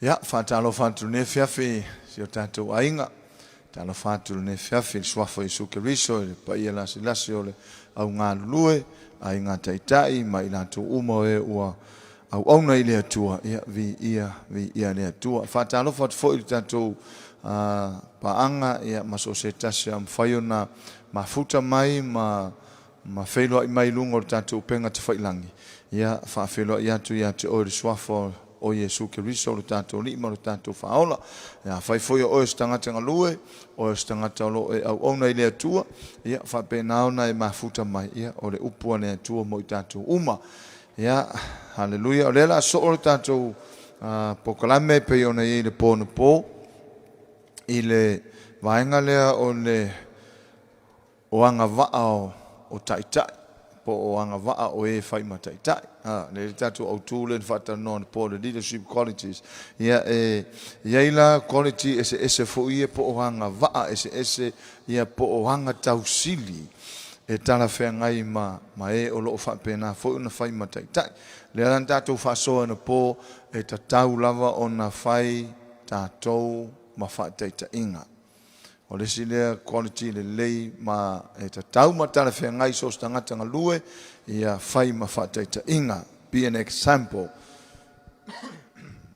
Ia, faatalofa atu i lenei afiafi i si o tatou aiga. Talofa atu i lenei afiafi i le Suafa o Iesu Keriso i le paia lasilasi o le au galulue, aiga taitai ma i latou uma o e ua auauna i le Atua. Ia, viia, viia le Atua. Faatalofa atu foi i le tatou paaga ia, ma so o se tasi a mafai ona mafuta mai ma ma feiloai mai i luga o le tatou upega tafailagi, ia, faafeiloai atu ia te oe i le Suafa o Iesu Keriso lo tatou Alii ma lo tatou Faaola. Ia, afai foi o oe o se tagata galue, oe o se tagata o lo o e auauna i le Atua, ia, faapena ona e mafuta mai, ia, o le upu a le Atua mo i tatou uma. Ia, haleluia. O lea o le a soo le tatou polokalame e pei ona i ai i le po anapo, i le vaega lea o le O agavaa o taitai, po o agavaa o e fai ma taitai. A, lea le tatou autu lea na faatalanoa anapo o le leadership qualities. Ia, e i ai la quality eseese foi ia po o agavaa eseese ia po o aga tausili e talafeagai ma, ma e o lo o faapena foi ona fai ma taitai. Lea la na tatou faasoa anapo e tatau lava ona fai tatou ma faataitaiga. O le isi lea quality lelei ma e tatau ma talafeagai so o se tagata galue, ia fai ma faataitaiga, be an example.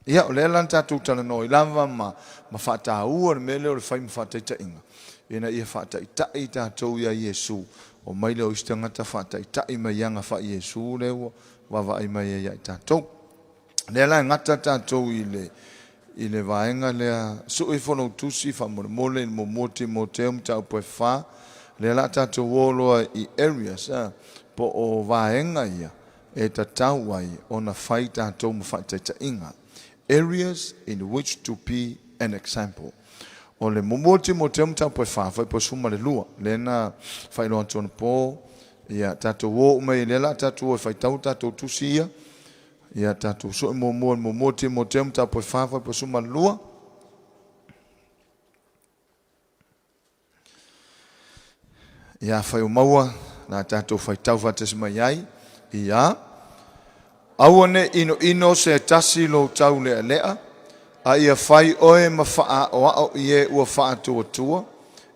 Ia, o lea la na tatou talanoa ai lava ma, ma faataua le mea lea o le fai ma faataitaiga, ina ia faataitai tatou iā Iesu, omai lea o isi tagata faataitai mai i aga faa-Iesu lea ua vaavaai mai ai ia i tatou. Lea la e gata tatou i le i le vaega lea, sue ifo lou tusi faamolemole i le muamua Timoteo mataupu e fa, lea la tatou o loa i areas a, po o vaega ia e tatau ai ona fai tatou ma faataitaiga, areas in which to be an example. O le muamua Timoteo mataupu e fa, fuaiupu 12, lea na faailoa atu anapo, ia tatou o uma i lea la tatou o e faitau tatou tusi ia, Ia tatou sue muamua i le muamua Timoteo mataupu e 4 fuaiupu 12. Ia afai o maua la tatou faitau faatasi mai ai, ia aua ne i inoino se tasi lou taulealea, a ia fai oe ma faaaoao i e ua faatuatua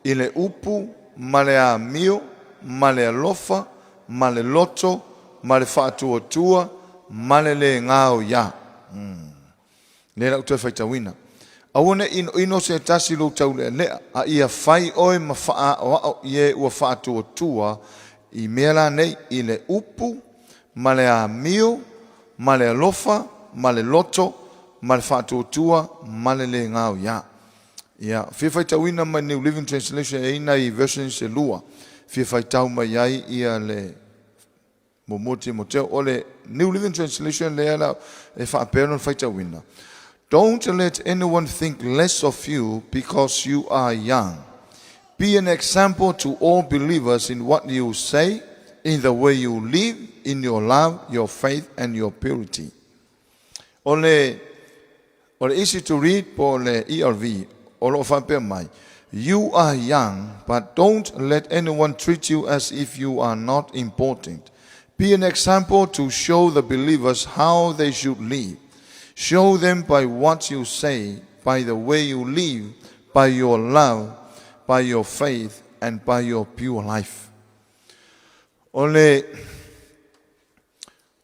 i le upu ma le amio ma le alofa ma le loto, ma le faatuatua, ma le le gaoia. Umm. Lea la ou toe faitauina. Aua ne i inoino se tasi lou taulealea, a ia fai oe ma faaaoao i e ua faatuatua i mea la nei, i le upu, ma le amio, ma le alofa, ma le loto, ma le faatuatua, ma le le gaoia. Ia, fia faitauina mai New Living Translation e i ai nai versions e lua, fia faitau mai ai ia le muamua Timoteo. O le New Living Translation lea la e faapea lona faitauina. Don't let anyone think less of you because you are young. Be an example to all believers in what you say, in the way you live, in your love, your faith and your purity. O le O le Easy to Read po o le ERV, o lo o faapea mai, You are young, but don't let anyone treat you as if you are not important. Be an example to show the believers how they should live. Show them by what you say, by the way you live, by your love, by your faith, and by your pure life. O le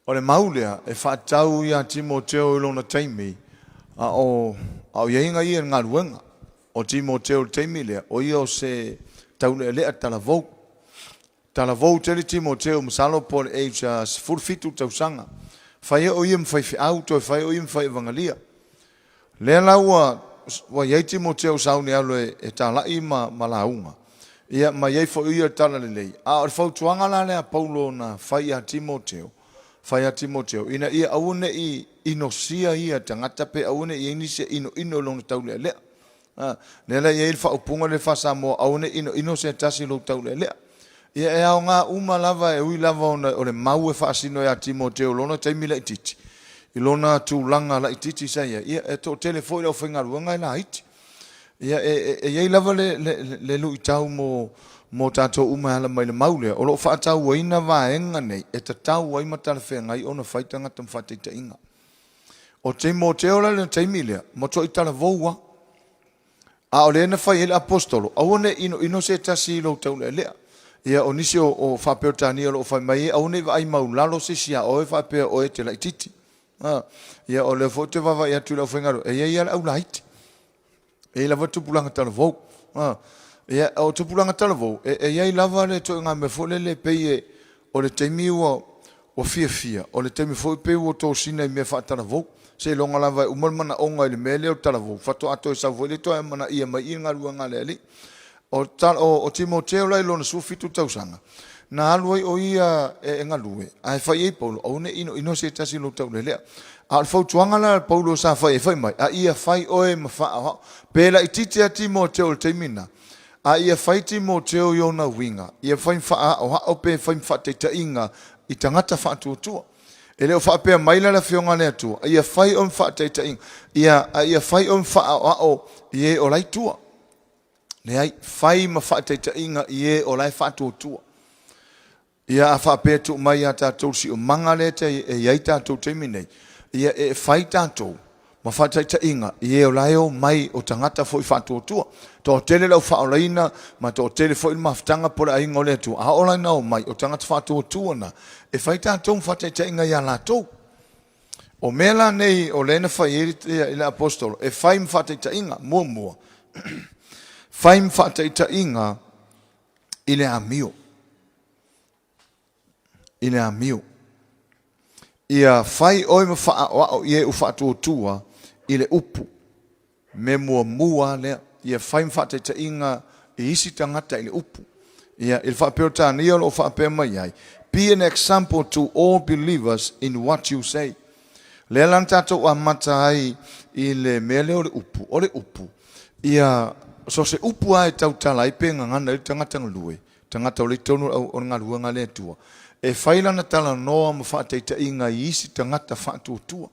O le mau lea e faatatau iā Timoteo i lona taimi a o a o iaiga ia i le galuega. O Timoteo i le taimi lea, o ia o se taulealea talavou. Talavou tele Timoteo masalo po o le age 17 tausaga. Fai ai o ia ma faifeau, toe fai ai o ia ma faievagalia. Lea la ua ua i ai Timoteo sauni alu e, e talai ma, ma lauga. Ia, ma i ai foi o ia i le talalelei. A o le fautuaga la lea a Paulo na fai ia Timoteo, fai ia Timoteo, ina ia aua ne i inosia ia tagata pe aua ne i i ai nisi e inoino i lona taulealea. A, lea la e i ai le faaupuga lea faa-Samoa, aua ne i inoino se tasi i lou taulealea. Ia e aoga uma lava e ui lava ona o le mau e faasino ia Timoteo i lona taimi laitiiti, i lona tulaga laitiiti sa i ai, ia e toatele foi le aufaigaluega e laiti. Ia e, e, e i ai lava le, le, le luitau mo, mo tatou uma e ala mai le mau lea, o lo o faatauaina vaega nei e tatau ai ma talafeagai ona fai tagata ma faataitaiga. O Timoteo la i le taimi lea, matuai talavou lava. A o lea na fai ai le Aposetolo, aua ne i inoino se tasi i lou taulealea. Ia, o nisi o Faa-Peretania o lo o fai mai ai, aua ne i vaai maulalo se isi ia oe faapea o oe e te laitiiti. A, ia, o lea foi ou te vaavaai atu i le aufaigaluega, e i ai lava le aulaiti. E i ai lava tupulaga talavou. A, ia, o tupulaga talavou, e i ai lava le ituaiga mea foi lele e pei e, o le taimi ua fiafia, o le taimi foi pei ua tosina i mea faatalavou. Seiloga lava e uma le manaoga i le mea lea o le talavou, faatoa toe sau foi lea toe amanaia mai i i le galuega a le Alii. O Timoteo la i lona 17 tausaga, na alu ai o ia e galue, ae fai i ai Paulo, aua ne i inoino se tasi i lou taulealea. A o le fautuaga la a Paulo sa fai ai, fai mai, a ia fai oe ma faaoao. Pe laitiiti lava Timoteo i le taimi lena, a ia fai Timoteo i ona uiga, ia fai ma faaoao pe fai ma faataitaiga i tagata faatuatua. E le o faapea mai la le Afioga a le Atua, a ia fai oe ma faataitaiga, ia, a ia fai oe ma faaoao i e o la e i tua. Leai, fai ma faataitaiga i e o la e faatuatua. Ia a faapea e tuu mai ia tatou le siomaga lea e i ai tatou i le taimi nei, ia e fai tatou ma faataitaiga i e o la e omai o tagata foi faatuatua. Toatele le au faaolaina ma toatele foi le mafutaga po o le aiga o le Atua, a oo la ina omai o tagata faatuatua na, e fai tatou ma faataitaiga ia latou. O mea la nei o lea na fai ai le Aposetolo, e fai ma faataitaiga. Muamua, fai ma faataitaiga i le amio. I le amio. Ia fai oe ma faaoao i e ua faatuatua i le upu. Mea muamua lava lea, ia fai ma faataitaiga i isi tagata i le upu. Ia, i le faa-Peretania o lo o faapea mai ai, Be an example to all believers in what you say. Lea la na tatou amata ai i le mea lea o le upu. O le upu, ia, so o se upu lava e tautala ai pe gagana ai le tagata galue, tagata o lea i totonu o le galuega a le Atua, e fai lana talanoa ma faataitaiga i isi tagata faatuatua.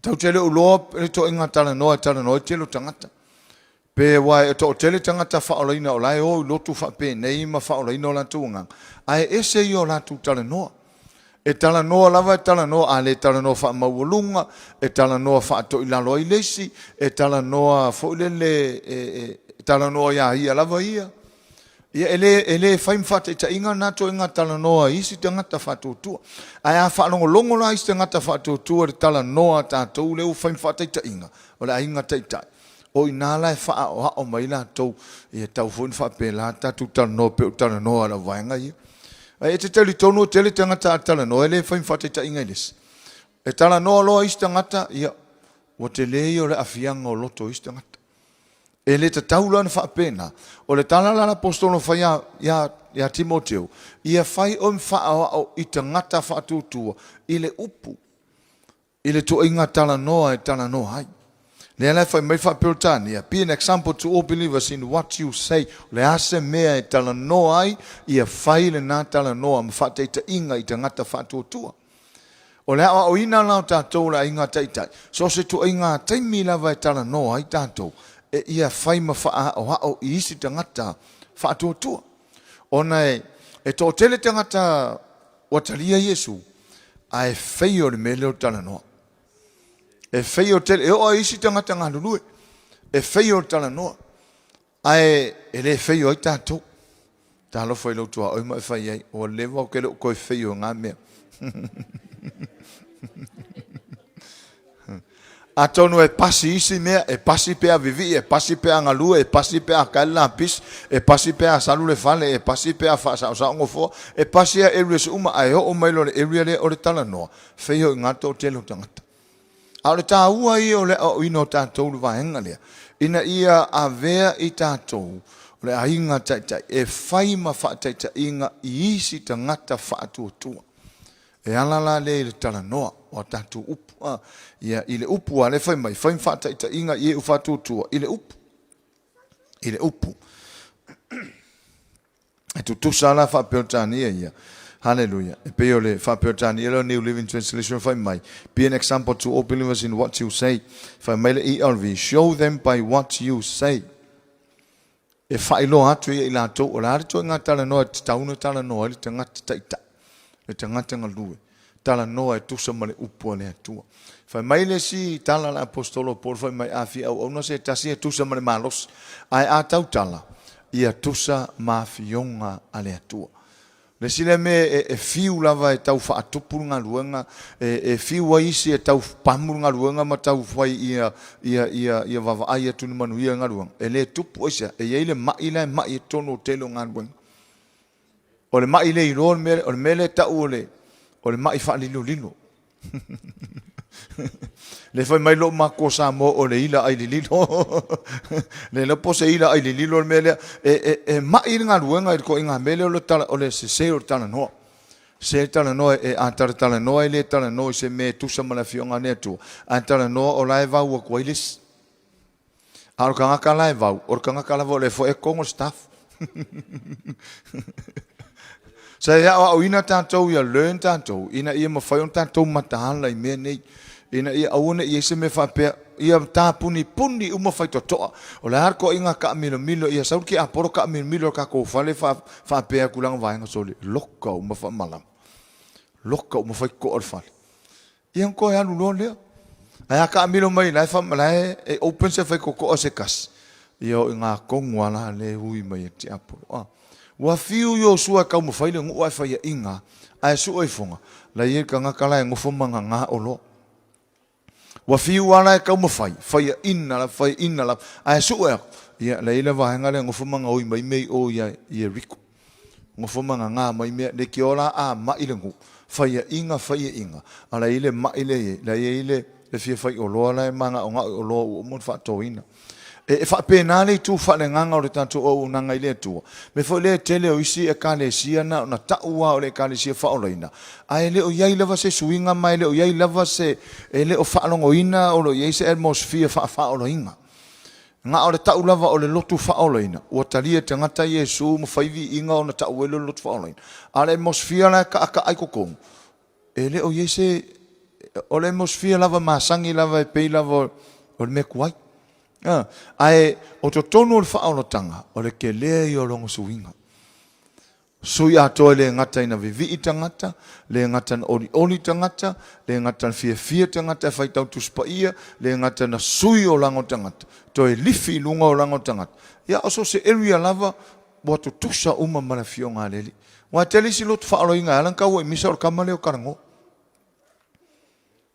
Tatou te le o iloa le ituaiga talanoa e talanoa ai le tele o tagata. Pe aua e toatele tagata faaolaina o la e o i lotu faapenei ma faaolaina o latou agaga, ae ese ia o latou talanoa. E talanoa lava e talanoa, a le talanoa faamaualuga, e talanoa faatoilalo ai le isi, e talanoa foi lele, e talanoa ia ia lava ia. Ia, e le, e le fai ma faataitaiga lena ituaiga talanoa i isi tagata faatuatua. Ae a faalogologo la isi tagata faatuatua i le talanoa a tatou lea ua fai ma faataitaiga, o le aiga taitai, o i ina la e faaoao mai ai latou, ia e tatau foi ona faapela tatou talanoa pei o talanoa a le auvaega ia. Ae e te talitonu e tele tagata a talanoa e le fai ma faataitaiga i le isi. E talanoa loa isi tagata, ia, ua tele ia o le aafiaga o loto o isi tagata. E le tatau la ona faapena. O le tala la a le Aposetolo na fai ia Timoteo, ia fai oe ma faaoao i tagata faatuatua i le upu, i le ituaiga talanoa e talanoa ai. Lea la e fai mai faa-Peretania, Be an example to all believers in what you say. O le a se mea e talanoa ai, ia fai lena talanoa ma faataitaiga i tagata faatuatua. O le aoaoina la o tatou o le aiga taitai, so o se ituaiga taimi lava e talanoa ai tatou, e ia fai ma faaaoao i isi tagata faatuatua. Ona e toatele tagata ua talia Iesu, ae feio i le mea lea o le talanoa. E feio tele, e oo lava i isi tagata galulue, e feio i le talanoa. Ae e le feio ai tatou. Talofa i lou tuaoi ma e fai ai, ua leva ou te le o toe feio i na mea. Atonu e pasi isi mea, e pasi pe a vivii, e pasi pe a galue, e pasi pe a tae le lapisi, e pasi pe a salu le fale, e pasi pe a faasaosao nofoa, e pasi lava areas uma, ae oo mai loa i le area lea o le talanoa, feio i ina le toatele o tagata. A o le taua ia o le aoaoina o tatou i le vaega lea, ina ia avea i tatou o le aiga taitai e fai ma faataitaiga i isi tagata faatuatua. E ala la lea i le talanoa o a tatou upu. A, ia, i le upu lava lea fai mai, fai ma faataitaiga i e ua faatuatua i le upu. I le upu. E tutusa la faa-Peretania ia. Hallelujah. E pei o le faa-Peretania lea o New Living Translation fai mai, Be an example to all believers in what you say. Fai mai le ERV, Show them by what you say. E faailoa atu ia i latou o le a le ituaiga talanoa e tatau ona talanoa ai le tagata taitai, le tagata galue. Talanoa e tusa ma le upu a le Atua. Fai mai le isi tala a le Aposetolo o Paulo fai mai, a fia auauna se tasi e tusa ma le malosi, ae a tautala, ia tusa ma afioga a le Atua. Le isi lea mea e, e fiu lava e tau faatupu le galuega, e, e fiu ai isi e tau pamu le galuega ma tau fai ia, ia, ia, ia vaavaai atu ni manuia i galuega. E le tupu aisea, e i ai le mai la e mai i totonu o tele o galuega. O le mai le iloa le mea, o le mea lea e tau o le, o le mai faalilolilo. Le fai mai lou matua Samoa o le ila ai lililo. Le iloa po o se ila ai lililo le mea lea. E, e, e mai le galuega i le toaiga mea lea o le, tala, o le sese o le talanoa. Se talanoa e a talatalanoa e le talanoa i se mea e tusa ma le afioga a le Atua. Ae talanoa o la e vau atu ai le isi. A o le tagata la e vau, o le tagata lava o lea foi e togo le staff. Sa e aoaoina tatou ia learn tatou ina ia mafai ona tatou mataala i mea nei. Ina ia aua ne i i ai se mea faapea, ia tapunipuni uma faitotoa. O le a le toaiga taamilomilo, ia sau le tiapolo taamilomilo i le tatou fale faapea atu i lana vaega sole, loka uma faamalama. Loka uma faitotoa le fale. Ia ona toe alu loa lea. Ae a taamilo mai la e, fa, la e, e open se faitotoa se tasi, ia o i gā tonu lava la lea e ui mai e le tiapolo. A. Ua fiu Iosua e taumafai le nuu ae faiaina, ae sue ifoga, la i ai le tagata la e nofo ma gagā oloa. Ua fiu lava la e taumafai, faiaina lava, faiaina lava, ae sue aku, ia la i ai le vaega lea e nofo ma gaoi mai mea i o ia Ieriko. Nofo ma gagā mai mea, leitioa la a ma'i le nuu, faiaina, faiaina, a la i ai le ma'i lea i ai, la i ai le, le fia fai oloa la e mana'ona'o i oloa ua uma ona faatoina. E, e faapena le itu faaleagaga o le tatou auaunaga i le Atua. Mea foi lea e tele o isi Ekalesia na ona ta'u lava o le Ekalesia faaolaina, ae le o i ai lava se suiga ma e le o i ai lava se, e le o faalogoina o lo o i ai se atmosphere faafaaolaina. Na o le ta'u lava o le lotu faaolaina, ua talia e tagata Iesu ma fai viiga ona ta'u ai lea o le lotu faaolaina. A o le atmosphere la e taata'a i totonu, e le o i ai se, o le atmosphere lava masani lava e pei lava o le mea tuai. A, ae o totonu o le faaolataga, o le telē ia o lona suiga. Sui atoa e le gata ina vivii tagata, le gata na olioli tagata, le gata na fiafia tagata e faitau Tusi Paia, le gata na sui olaga o tagata, toe lifi i luga olaga o tagata. Ia, o so o se area lava ua tutusa uma ma le Afioga a le Alii. Aua e tele isi lotu faaoloina e ala ona tau ai misa o le tama lea o Talanoa.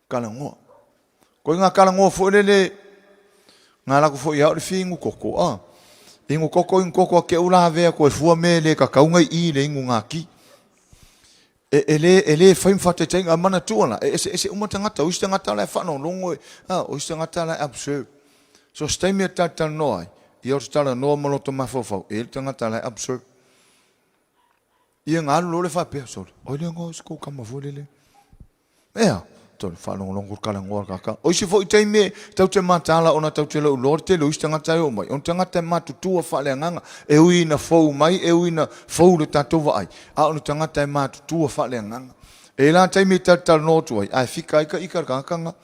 Talanoa. Koe ngā talanoa foi lele, ngā lako foi au le fi inu koko, a. Inu koko, inu koko a ke ula avea koe fua me le kakaunga i i le inu ngā ki. E, e le, e le fai ma whataitaiga, manatua la, e ese ese uma tagata, o isi tagata la e whaalongo e, a, o isi tagata la e observe. So se taimi e talatalanoa ai, ia o te talanoa ma loto mafaufau, e le tagata la e observe. Ia ngā alu lo le whapea, sorry, oi le ngō se kou kama foi lele. Ea, tolu, faalogologo le kalagoa kaka. O isi foi taimi e tau te mataala ona tau te lou loa le tele o isi tagata e oo mai. O ni tagata e matutua faaleagaga, e ui ina fou mai, e ui ina fou le tatou vaai, a o ni tagata e matutua faaleagaga. E i ai la taimi e talatalanoa atu ai, ae fika ai ka ika le tagata na.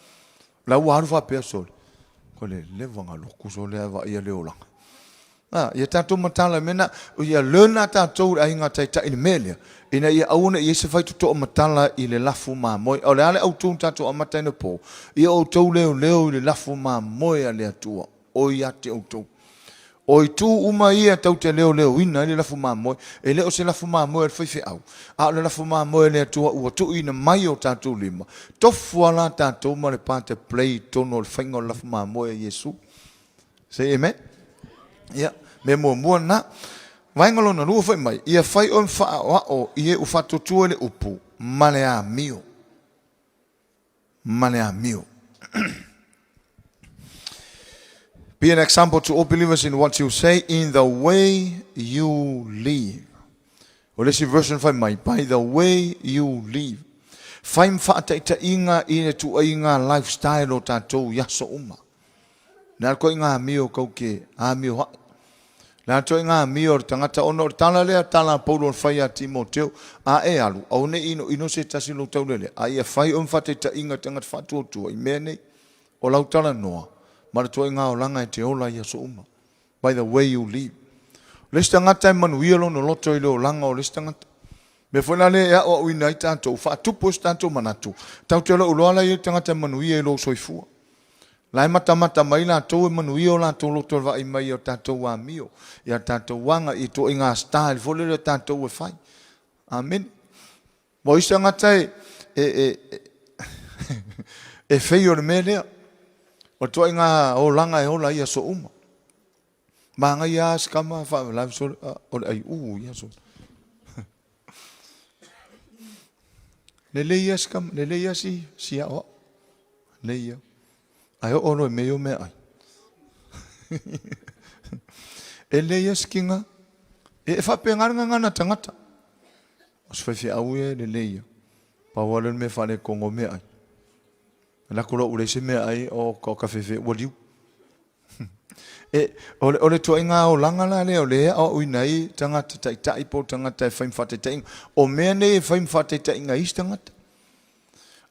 La ua alu faapea, sole, ko le leva nga loku sole ae vaaia le olaga. A, ia tatou matala i mea na, ia learn a tatou le aiga taitai i le mea lea, ina ia aua ne i i ai se faitotoa matala i le lafu mamoe. O le a le autu na tatou amata ai i le po? Ia outou leoleo i le lafu mamoe a le Atua, o ia te outou. O itu uma ia tou te leoleoina ai le lafu mamoe, e le o se lafu mamoe a le faifeau, a o le lafu mamoe a le Atua ua tuuina mai i o tatou lima, tofu lava la tatou ma le part e play i totonu o le faiga o le lafu mamoe a Iesu. Say amen. Ia, mea muamua lena. Vaega lona lua foi mai, ia fai oe ma faaoao i e ua faatuatua i le upu ma le amio. Ma le amio. Be an example to all believers in what you say, in the way you live. O le isi version fai mai, by the way you live. Fai ma faataitaiga i le tuaiga lifestyle o tatou i aso uma. Le a le toaiga amio tou te amio ai? Le a le toaiga amio o le tagata ona o le tala lea, tala a Paulo na fai ia Timoteo, A e alu, aua ne i inoino se tasi o lou taulelea, a ia fai oe ma faataitaiga i tagata faatuatua i mea nei, o lau talanoa, ma le toaiga olaga e te ola i aso uma. By the way you live. O le isi tagata e manuia lona loto i le olaga o le isi tagata. Mea foi la lea e aoaoina ai tatou, faatupu ai so tatou manatu, tatou te lou iloa la e i ai le tagata e manuia i lou soifua. La e matamata mai latou e manuia o latou loto i le vaai mai i a tatou amio, i a tatou aga, i ituaiga style foi lele tatou e fai. Amene. Ua o isi tagata e, e, e, e feio i le mea lea. O le ituaiga olaga e ola ai i aso uma. Manaia lava si tama faalavelave sole, o le aiu ia sole. Lelei lava si tama, lelei lava si, si aoao. Lelei lava. Ae oo loa i mea ia o meaai. E lelei lava si tiga. E faapena le gagana tagata. O si faifeau ia e lelei lava. Pau lava lea o le mea faaletonu o meaai. Lako loa ua leai se meaai o ka fefe ua liu. E, o le, o le tuaiga olaga la lea o lea e aoaoina ai tagata taitai po o tagata e fai ma faataitaiga. O mea nei e fai ma faataitaiga i isi tagata.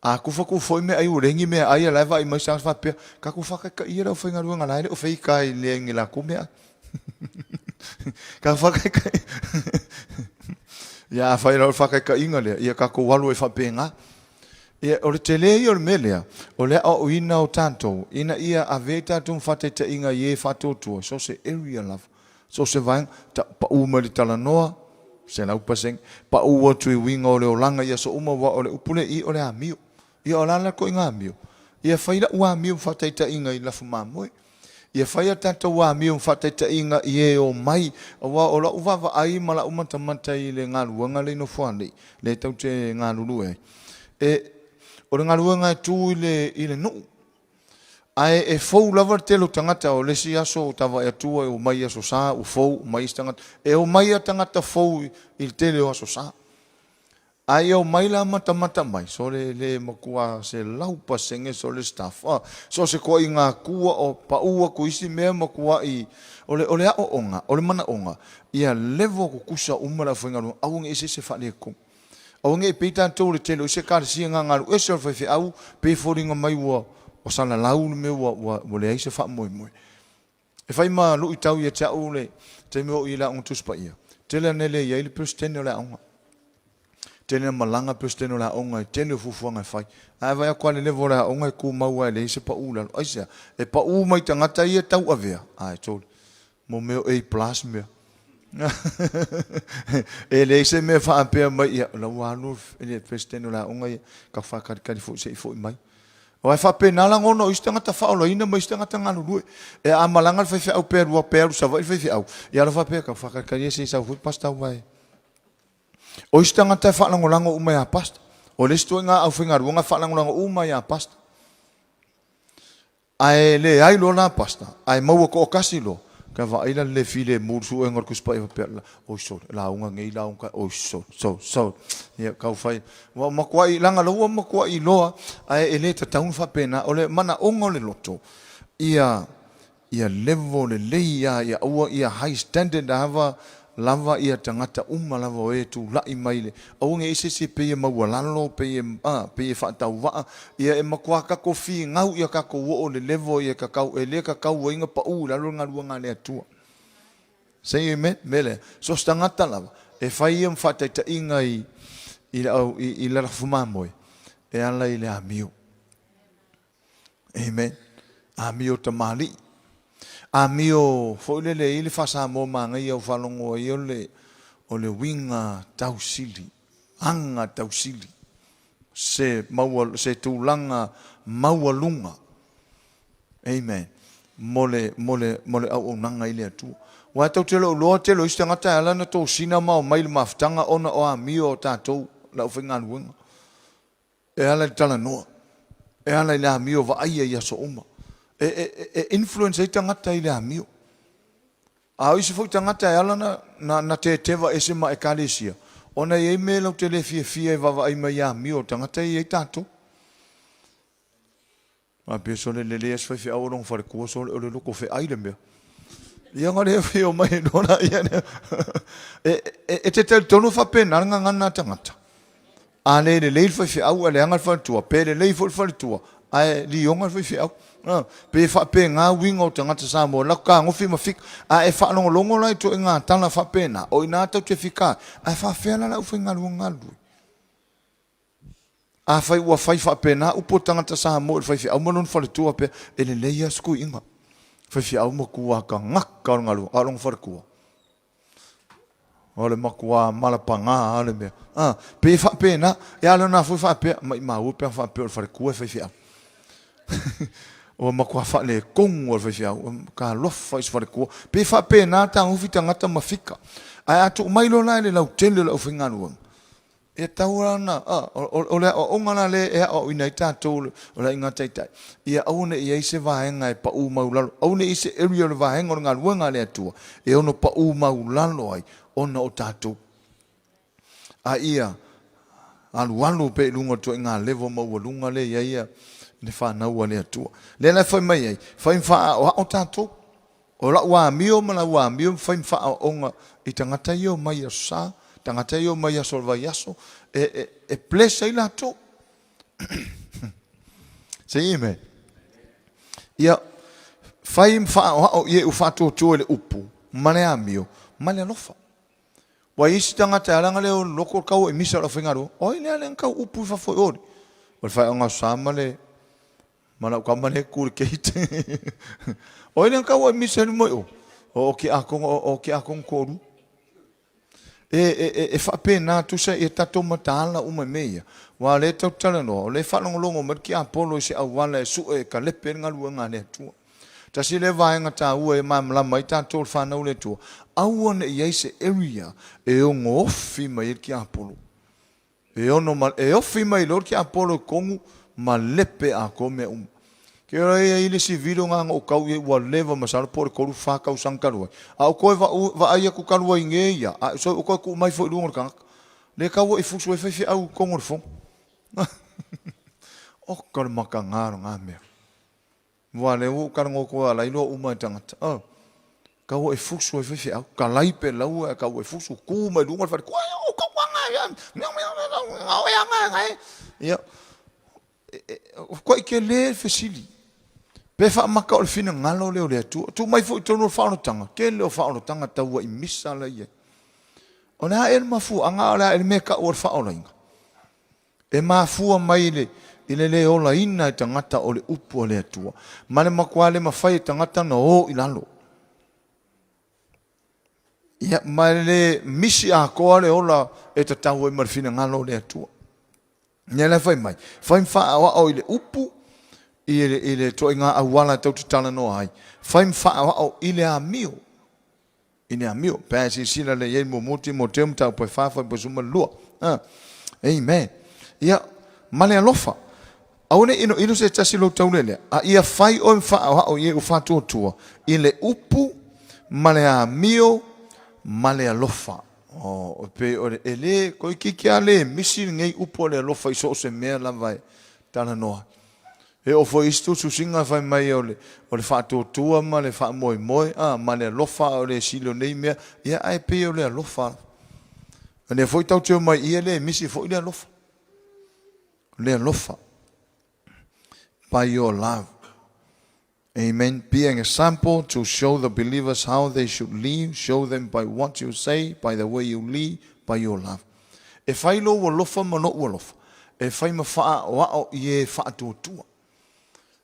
A tufa tu foi meaai ua leai ni meaai a la e vaai mai se tagata faapea, tatou faataitaia le aufaigaluega la e le o feita i le ni latou meaai. Tatou faataitai. Ia afai la o le faataitaiga lea, ia tatou alu ai faapena. Ia, o le tele ia o le mea lea, o le aoaoina o tatou ina ia ave ai tatou ma faataitaiga i e faatuatua, so o se area lava, so o se vaega, ta, pau mai le talanoa, 100%, pau atu i uiga o le olaga i aso uma, aua o le upu lea i i, o le amio. Ia, o le a la le ituaiga amio? Ia fai lau amio ma faataitaiga i lafu mamoe. Ia fai a tatou amio ma faataitaiga i e omai, aua o lau vaavaai ma lau matamata i le galuega lea i Nofoalii, lea tatou te galulue ai, e, o le galuega e tu i le, i le nuu. Ae e fou lava le tele o tagata, o le isi aso ta vaai atu ua omai i Aso Sa, ua fou, omai isi tagata. E omai lava tagata fou i le tele o Aso Sa. A ia omai la matamata mai, sole le matua 100% sole staff a, so o se toaiga atua o pau atu isi mea matuai o le o le aoaoga, o le manaoga ia level tutusa uma le aufaigaluega aua ne i ese se faaletonu. Aua ne i pei tatou le tele o isi ekalesia na ona alu ese o le faifeau pei e foliga mai ua ua salalau le mea ua ua ua leai se faamoemoe. E fai ma luitau ia te au le taimi o ou i le Aoga Tusi Paia. Tele ane le i ai le Peresetene o le aoga. Tele na malaga Peresetene o le aoga i tele o fuafuaga e fai. Ae vaai atu lava i le level o le aoga e tumau lava e leai se pau i lalo. Aisea? E pau mai tagata ia e tauavea, ae toli. Mo mea o A plus mea. E leai se mea faapea mai, ia, o la ua alu le Peresetene o le aoga ia, tau faatalitali foi se i foi mai. Aua e faapena lagona o isi tagata faaolaina ma isi tagata galulue. E a malaga le faifeau pe alu pe alu Savaii le faifeau, ia alo faapea tau faatalitali se i sau foi pasta aua e. O isi tagata e faalagolago uma ia pasta. O le isi ituaiga aufaigaluega e faalagolago uma ia pasta. Ae leai loa la pasta, ae maua toatasi loa, ka vaai la le le filemu i le suega o le Tusi Paia faapea, oi sole, lauga nei lauga, oi sole, sole, sole. Ia, tau fai, ua matuai, leaga la ua matuai iloa, ae e le tatau ona faapena. O le manaoga o le loto, ia, ia level lelei lava, ia aua, ia high standard lava, lava ia tagata uma lava o e tulai mai le, aua ne i se isi e pei e maualalo, pei e, a, pei e faatauvaa, ia e matua tatou finau ia tatou oo i le level ia tatau, e le tatau ai ona pau i lalo le galuega a le Atua. Say amen. Mea lea, so se tagata lava, e fai ia ma faataitaiga i, i le au, i, i le lafu mamoe, e ala i le amio. Amen. Amio tamalii. Amio foi lele i le faa-Samoa manaia o faalogo ai o le, o le uiga tausili, aga tausili, se maua, se tulaga maualuga. Amen. Mo le, mo le, mo le auaunaga i le Atua. Aua e tou te le o iloa tele o isi tagata e ala ona tosina ma omai i le mafutaga ona o amio a tatou le aufaigaluega. E ala i le talanoa, e ala i le amio vaaia i aso uma. E, e, e influence ai tagata i le amio. A o isi foi tagata e ala na, na, na teteva ese ma ekalesia, ona e i ai mea latou te le fiafia e vaavaai mai i amio o tagata e i ai tatou. Faapea sole lelei a si faifeau o lona faletua sole o le loto feai le mea. Ia na le afio mai loa ia lea. E, e, e te talitonu faapena le gagana a tagata. A le lelei le faifeau ae leaga le faletua, pe lelei foi le faletua, Ae lioga le faifeau. Pei e faapena uiga o tagata Samoa, latou tagofi ma fika. A e faalogologo la i ituaiga tala faapena, o i ina tatou te fika ai, ae faafefea la le aufaigaluega galulue? Afai ua fai faapena upu a tagata Samoa i le faifeau ma lona faletua pea, e lelei lava sikuiiga. Faifeau matua tagata o le galuega, a o lona faletua, o le matua malapaga lava o le mea. A, pei e faapena, ia a o lona foi faapea, maimau e pe a faapea o le faletua e faifeau. Ua matua faaletonu lava le faifeau, talofa i se faletua. Pei e faapena tagofi tagata ma fika. Ae a tuu mai loa la i le lautele o le aufaigaluega, E tatau la ona, o le aoaoga la lea e aoaoina ai tatou o le aiga taitai, ia aua ne i i ai se vaega e pau maualalo, aua ne i i ai se area o le vaega o le galuega a le Atua e ono pau maualalo ai ona o tatou. A ia alualu pea i luga o le ituaiga level maualuga lea e i ai le fanau a le Atua. Lea la e fai mai ai, fai ma faaaoao tatou. O lau amio ma lau amio e fai ma faaaoaoga i tagata ia e omai i Aso Sa, tagata ia e omai i aso o le vaiaso, e, e, e bless ai latou. Say amen. Ia, fai ma faaoao i e ua faatuatua i le upu ma le amio ma le alofa. Ua i isi tagata e ala lea o loko tau i misa o le aufaigaluega. O ai lea lea na tau upu i fafo i o? O le faaiuga Aso Sa ma le Ma lau tama lea e tu i le gate. O ai lea na tau ai misa i luma i o? O tiakono, o tiakono toalua. E, e, e, e faapena tusa ia tatou mataala uma i mea ia. Aua o lea e tatou te talanoa, o lea e faalogologo mai le tiapolo i se auala e sue e kalepe ai le galuega a le Atua. Tasi lea vaega taua e malamalama ai tatou le fanau a le Atua, aua ne i i ai se area e ono ofi mai ai le tiapolo. E ono ma, e ofi mai loa le tiapolo i totonu ma lepe atoa mea uma. Ke ola e i ai le isi video na na ou tau i ai ua leva masalo po o le 3 fa tausaga talu ai, a ou toe vau, vaai atu talu ai nei ia, a so ou toe tuu mai foi i luga o le tagata. Le tau ai fusu ai faifeau i totonu o le fono. Oka le mataga o lena mea. Ua lea ua ou talanoa atu a la iloa uma e tagata. Oh. Tau e fusu ai faifeau. Talai pe laua e tau e fusu tu mai luga o le fale. Ia. Koe ke le fesili. Pe faamaka o le finagalo lea o le Atua. Tuu mai foi i totonu o le faaolataga. Tele o faaolataga taua i misa la i ai. O le a ea le mafuaaga a o le a ea le mea e tau o le faaolaina? E mafua mai i le le olaina e tagata o le upu a le Atua, ma le matua le mafai e tagata ona o i lalo. Ia, ma e le misi atoa le ola e tatau ai ma le finagalo o le Atua. Ia la e fai mai, fai ma faaoao i le upu, i le, i le ituaiga auala e tou te talanoa ai, fai ma faaoao i le amio. I le amio. Pe a e silasila lelei i ai muamua Timoteo mataupu e 4 fuaiupu 12. Amen. Ia, ma le alofa. Aua ne i inoino se tasi i lou taulelea, a ia fai oe ma faaoao i e ua faatuatua i le upu ma le amio ma le alofa. Oh, e pei o le, e le, toeitiiti lava le misi lenei upu o le alofa i so o se mea lava e talanoa. E oo foi i isi tusitusiga fai mai o le, o le faatuatua ma le faamoemoe, a, ma le alofa a o le sili o nei mea, ia ae pei o le alofa lava. O lea foi tatou te omai i i e le misi foi le alofa. O le alofa. By your love. Amen. Be an example to show the believers how they should live. Show them by what you say, by the way you live, by your love. E fai lou alofa ma lou alofa. E fai ma faaoao i e faatuatua.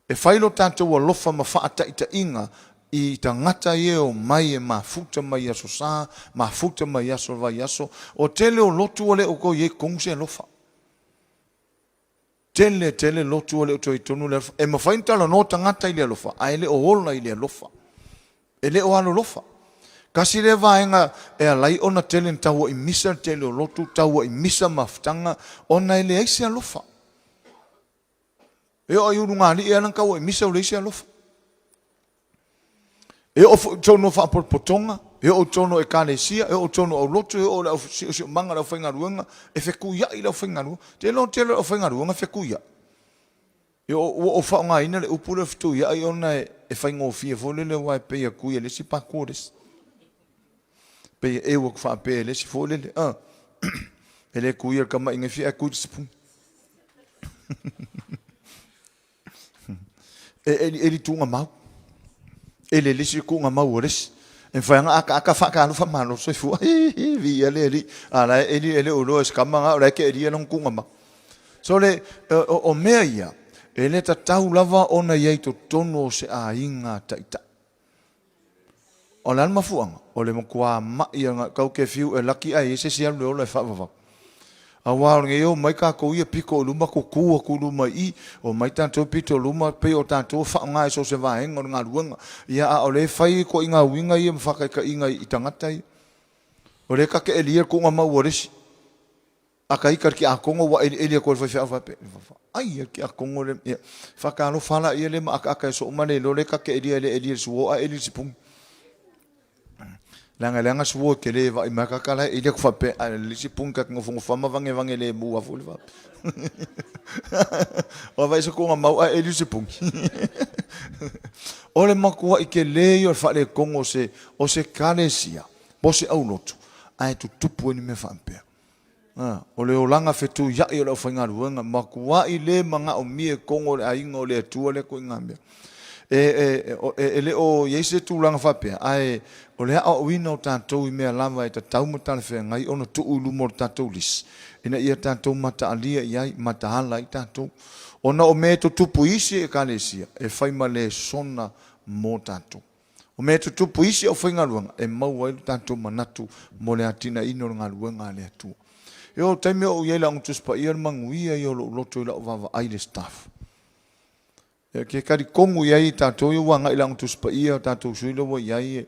E fai lo tatou alofa ma faataitaiga i tagata ia e omai e mafuta mai i Aso Sa, mafuta mai i aso o le vaiaso. O tele o lotu ua le o toe i ai tonu se alofa. Tele tele lotu ua le o toe i tonu le alofa. E mafai ona talanoa tagata i le alofa, ae le o ola i le alofa. E le o alolofa. Tasi lea vaega e ala ai ona tele na tauai misa le tele o lotu, tauai misa mafutaga, ona e leai se alofa. E oo i ulugalii e ala ona tauai misa ua leai se alofa. E oo foi i totonu o faapotopotoga, e oo i totonu o ekalesia, e oo i totonu o aulotu, e oo i le siosiomaga o le aufaigaluega, e fetuiai le aufaigaluega. Ou te iloa o le tele o le aufaigaluega e fetuiai. E oo, ua ou faaaogaina le upu lea o le fetuiai ona e faigofie foi lele aua e pei e tui e le isi paku o le isi. Pei e eu atu faapea e le isi foi lele, a, e le tuia i le tama i gafi ae tui i le sipuni. E elieli tuugamau. Elieli si tuugamau o le isi. E mafai ona akaaka faatalofa malo soifua. Hi viia le Alii. A la e eli e le o iloa e se tama na o la e te elia lona tuugamau. So le, o, o mea ia, e le tatau lava ona i ai totonu o se aiga taitai. O le a le mafuaaga? O le matua ma'i a kau ke fiu e laki ae i ai se isi alu le ola e faavavau. Aua o lenei omai tatou ia pito i luma tutu atu i luma i i, omai tatou pito i luma pei o tatou e faaaoga i so o se vaega o le galuega. Ia a o lea e fai ituaiga uiga ia ma faataitaiga i tagata ia. O lea ta te elia le tuuga mau a le isi. A ta ita i le tiakono ua elieli atu e le faifeau faapea, Vaai le tiakono lea, ia, faatalofa la ia lea ma akaaka e soo ma le iloa lea ta te elia e le elia i le suo ae eli i le sipuni. Leaga e leaga suo e tele e vaai mai kaka la e eli atu faapea ae le sipuni ta te nofonofo ma vagevage lemu lava foi le faapea. O vai se kuga mau ae eli le sipuni. O le matuai tele ia o le faaletonu o se o se ekalesia po o se aulotu ae tutupu ai ni mea faapea. O le olaga fetuiai o le aufaigaluega, matuai le manaomia i totonu o le aiga o le Atua lea ituaiga mea. E le o i ai se tulaga faapea, ae o le aoaoina o tatou i mea lava e tatau ma talafeagai ona tuu i luma o le tatou lisi, ina ia tatou mataalia i ai, mataala ai tatou. Ona o mea e tutupu i isi Ekalesia, e fai ma lesona mo tatou. O mea e tutupu i isi aufaigaluega e maua ai lo tatou manatu mo le atinaeina o le galuega a le Atua. E oo i le taimi o ou i ai i le Aoga Tusi Paia, o le manuia ia o lou loto i lau vaavaai i le staff. E te talitonu i ai i tatou ia ua agai i le Aoga Tusi Paia, o tatou sui lea ua i ai,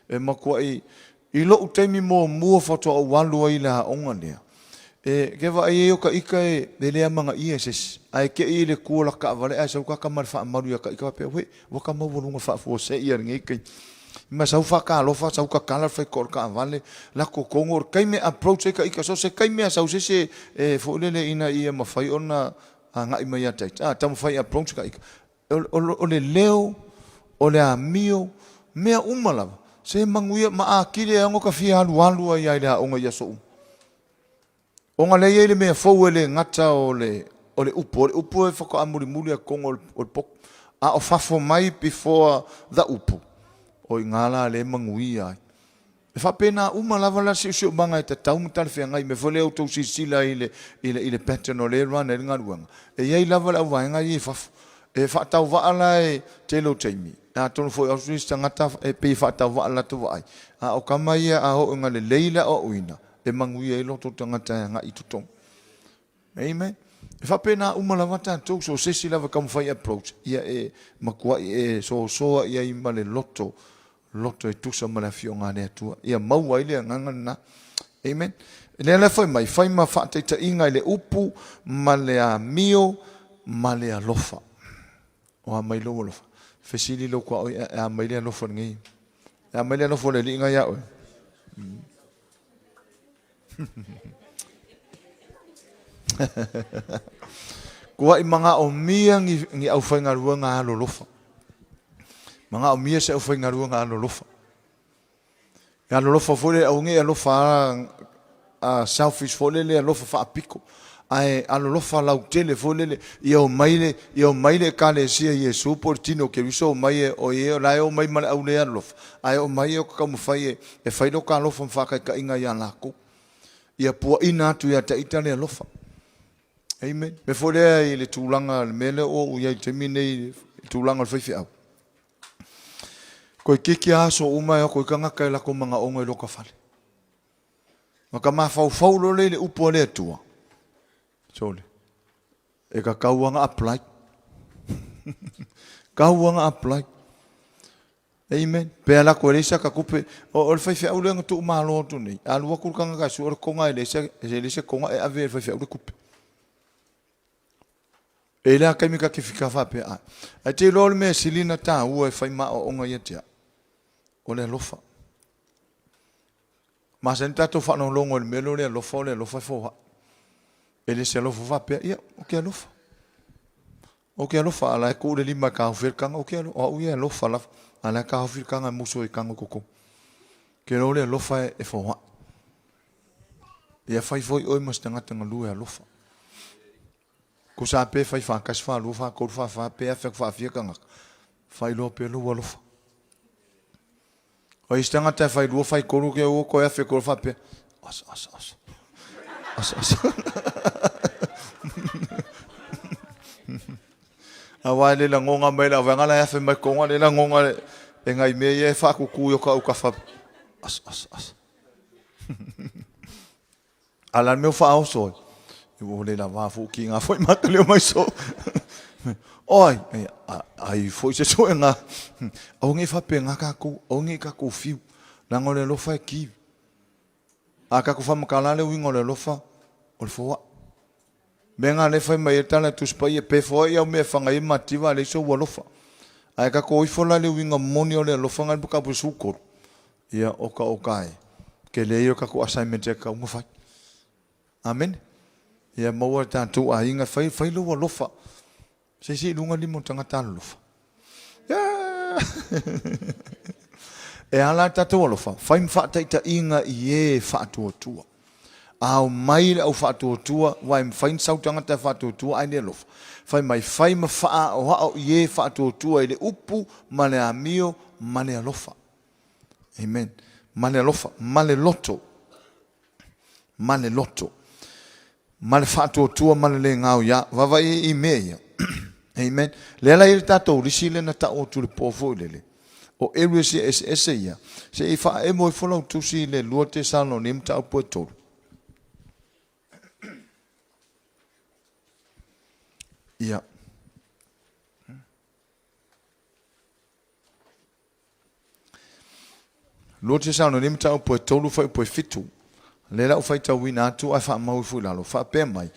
e matuai I lou taimi muamua faatoa ou alu ai i le aoga lea, e ke vaai ai o ka ika e le amanaia e se isi, ae te i le tu o la taavale ae sau taka ma le faamalu ia ka ika faapea, Wee, ua ka maualuga faafuasei a lenei taimi. Ma sau faatalofa, sau tatala le faitotoa o le taavale, lako tonu, o le taimi e approach ai ka ika, so o se taimi lava e sau se isi e foi lele ina ia mafai ona agai mai ia te ita, taumafai e approach ka ika. O le leo, o le amio, mea uma lava, se manuia ma atili ai ona ta fia alualu ai lava i le aoga i aso uma. Ona lea e i ai le mea fou e le gata o le o le upu, o le upu e faatoa mulimuli lava i totonu o le potu, a o fafo mai before the upu, o i ina la lea e manuia ai. E faapena uma lava la le siosiomaga e tatau ma talafeagai. Mea foi lea outou silasila i le, i le, i le pattern o lea e run ai le galuega. E i ai lava le auvaega ia i fafo. E faatauvaa la e tele o taimi, atonu foi o isi tagata e pei e faatauvaa le latou vaai, a o tama ia a oo ina lelei le aoaoina, e manuia ai lo outou tagata e agai i totonu. Amen. E faapena uma lava tatou, so o se isi lava e taumafai e approach, ia e matuai e soasoa i ai ma le loto, loto e tusa ma le Afioga a le Atua. Ia maua ai le agaga lena. Amen. Lea la fai mai, fai ma faataitaiga i le upu ma le amio ma le alofa. O a mai lou alofa? Fesili lou tuaoi, e a mai le alofa lenei? E a mai le alofa o le Alii na ia oe? Kuai manaomia ni, ni aufaigaluega alolofa. Manaomia se aufaigaluega alolofa. E alolofa foi le aua nei alofa a selfish foi lele alofa faapito ae alolofa lautele foi lele ia omai le ia omai le ekalesia i Iesu po o le tino o Keriso omai e o e la e omai ma le au le alolofa ae omai e o taumafai e e fai lo ta alofa ma faataitaiga ia latou ia puaina atu ia te ita le alofa. Amen. Mea foi lea i le tulaga le mea lea ua ou i ai i le taimi nei i le tulaga o le faifeau. Toeitiiti lava aso uma e o atu ai tagata i latou manaoga i lota fale. Ma ka mafaufau loa lea i le upu a le Atua, sole, e tatau lava ona apply. Tatau lava ona apply. Amen. Pe alu atu e leai sata tupe, o le faifeau lea na tuumalo atu nei, a alu atu le tagata e sue le toga e leai se toga e ave e le faifeau le tupe. E i ai la taimi ta te fika faapea, a, ae te iloa o le mea sili ona taua e fai ma aoaoga ia te au, o le alofa. Masani tatou faalogologo i le mea lea o le alofa, o le alofa e foai. E le se alofa faapea, ia, ou te alofa. Ou te alofa, a la e tuu le lima e taofi ai le taga, ou te alofa, o au ia e alofa lava, a la e taofi le taga e musu ai i taga i totonu. Ou te iloa o le alofa e foai. Ia fai foi oe ma se tagata galue alofa. Tusa pe fai faatasi, faalua, faatolu, faafa, pe afe atu faafia tagata, faailoa pea lou alofa. O isi tagata e fai lua, fai tolu, ke ua toe afe tolu faapea, asa, asa, asa, asa, asa. Aua e le lagoga mai le auvaega la e afe mai toga le lagoga e nai mea ia e faatutu i o ta autafa. Asa, asa, asa. A o le a le mea ua faaoso ai? Ua le lava foi kiga foi mata leo mai so. Oi, ai foi se suega. Aua ne i faapena tatou, aua ne i tatou fiu. Leaga o le alofa e kivi. A tatou faamatala le uiga o le alofa, o le foai. Mea na lea e fai mai ai le tala a le Tusi Paia, pe foai au mea e faga ai mativa a leai sou alofa. Ae tatou o ifo la i le uiga moni o le alofa na i le mataupu 13, ia oka oka e, tele ia o tatou assignment e tatau ona fai. Amene. Ia maua e tatou aiga, fai, fai lou alofa. Se isi i luga lima o tagata alolofa. E ala le tatou alofa, fai ma faataitaiga i e faatuatua. A omai le au faatuatua, aua e mafai ona sau tagata e faatuatua ae le alofa. Fai mai, fai ma faaaoao i e faatuatua i le upu ma le amio ma le alofa. Amen. Ma le alofa, ma le loto. Ma le loto. Ma le faatuatua ma le le gaoiā. Vaavaai i i mea ia. Amen. Lea la e i ai le tatou lisi lea na tau atu i le po foi lele. O areas ia eseese ia, se i faaemo ifo lau tusi i le 2 Tesalonia mataupu e 3. Ia. 2 Tesalonia mataupu e 3 fuaiupu e 7. Lea la ua faitauina atu ae faamau ifo i lalo. Faapea mai,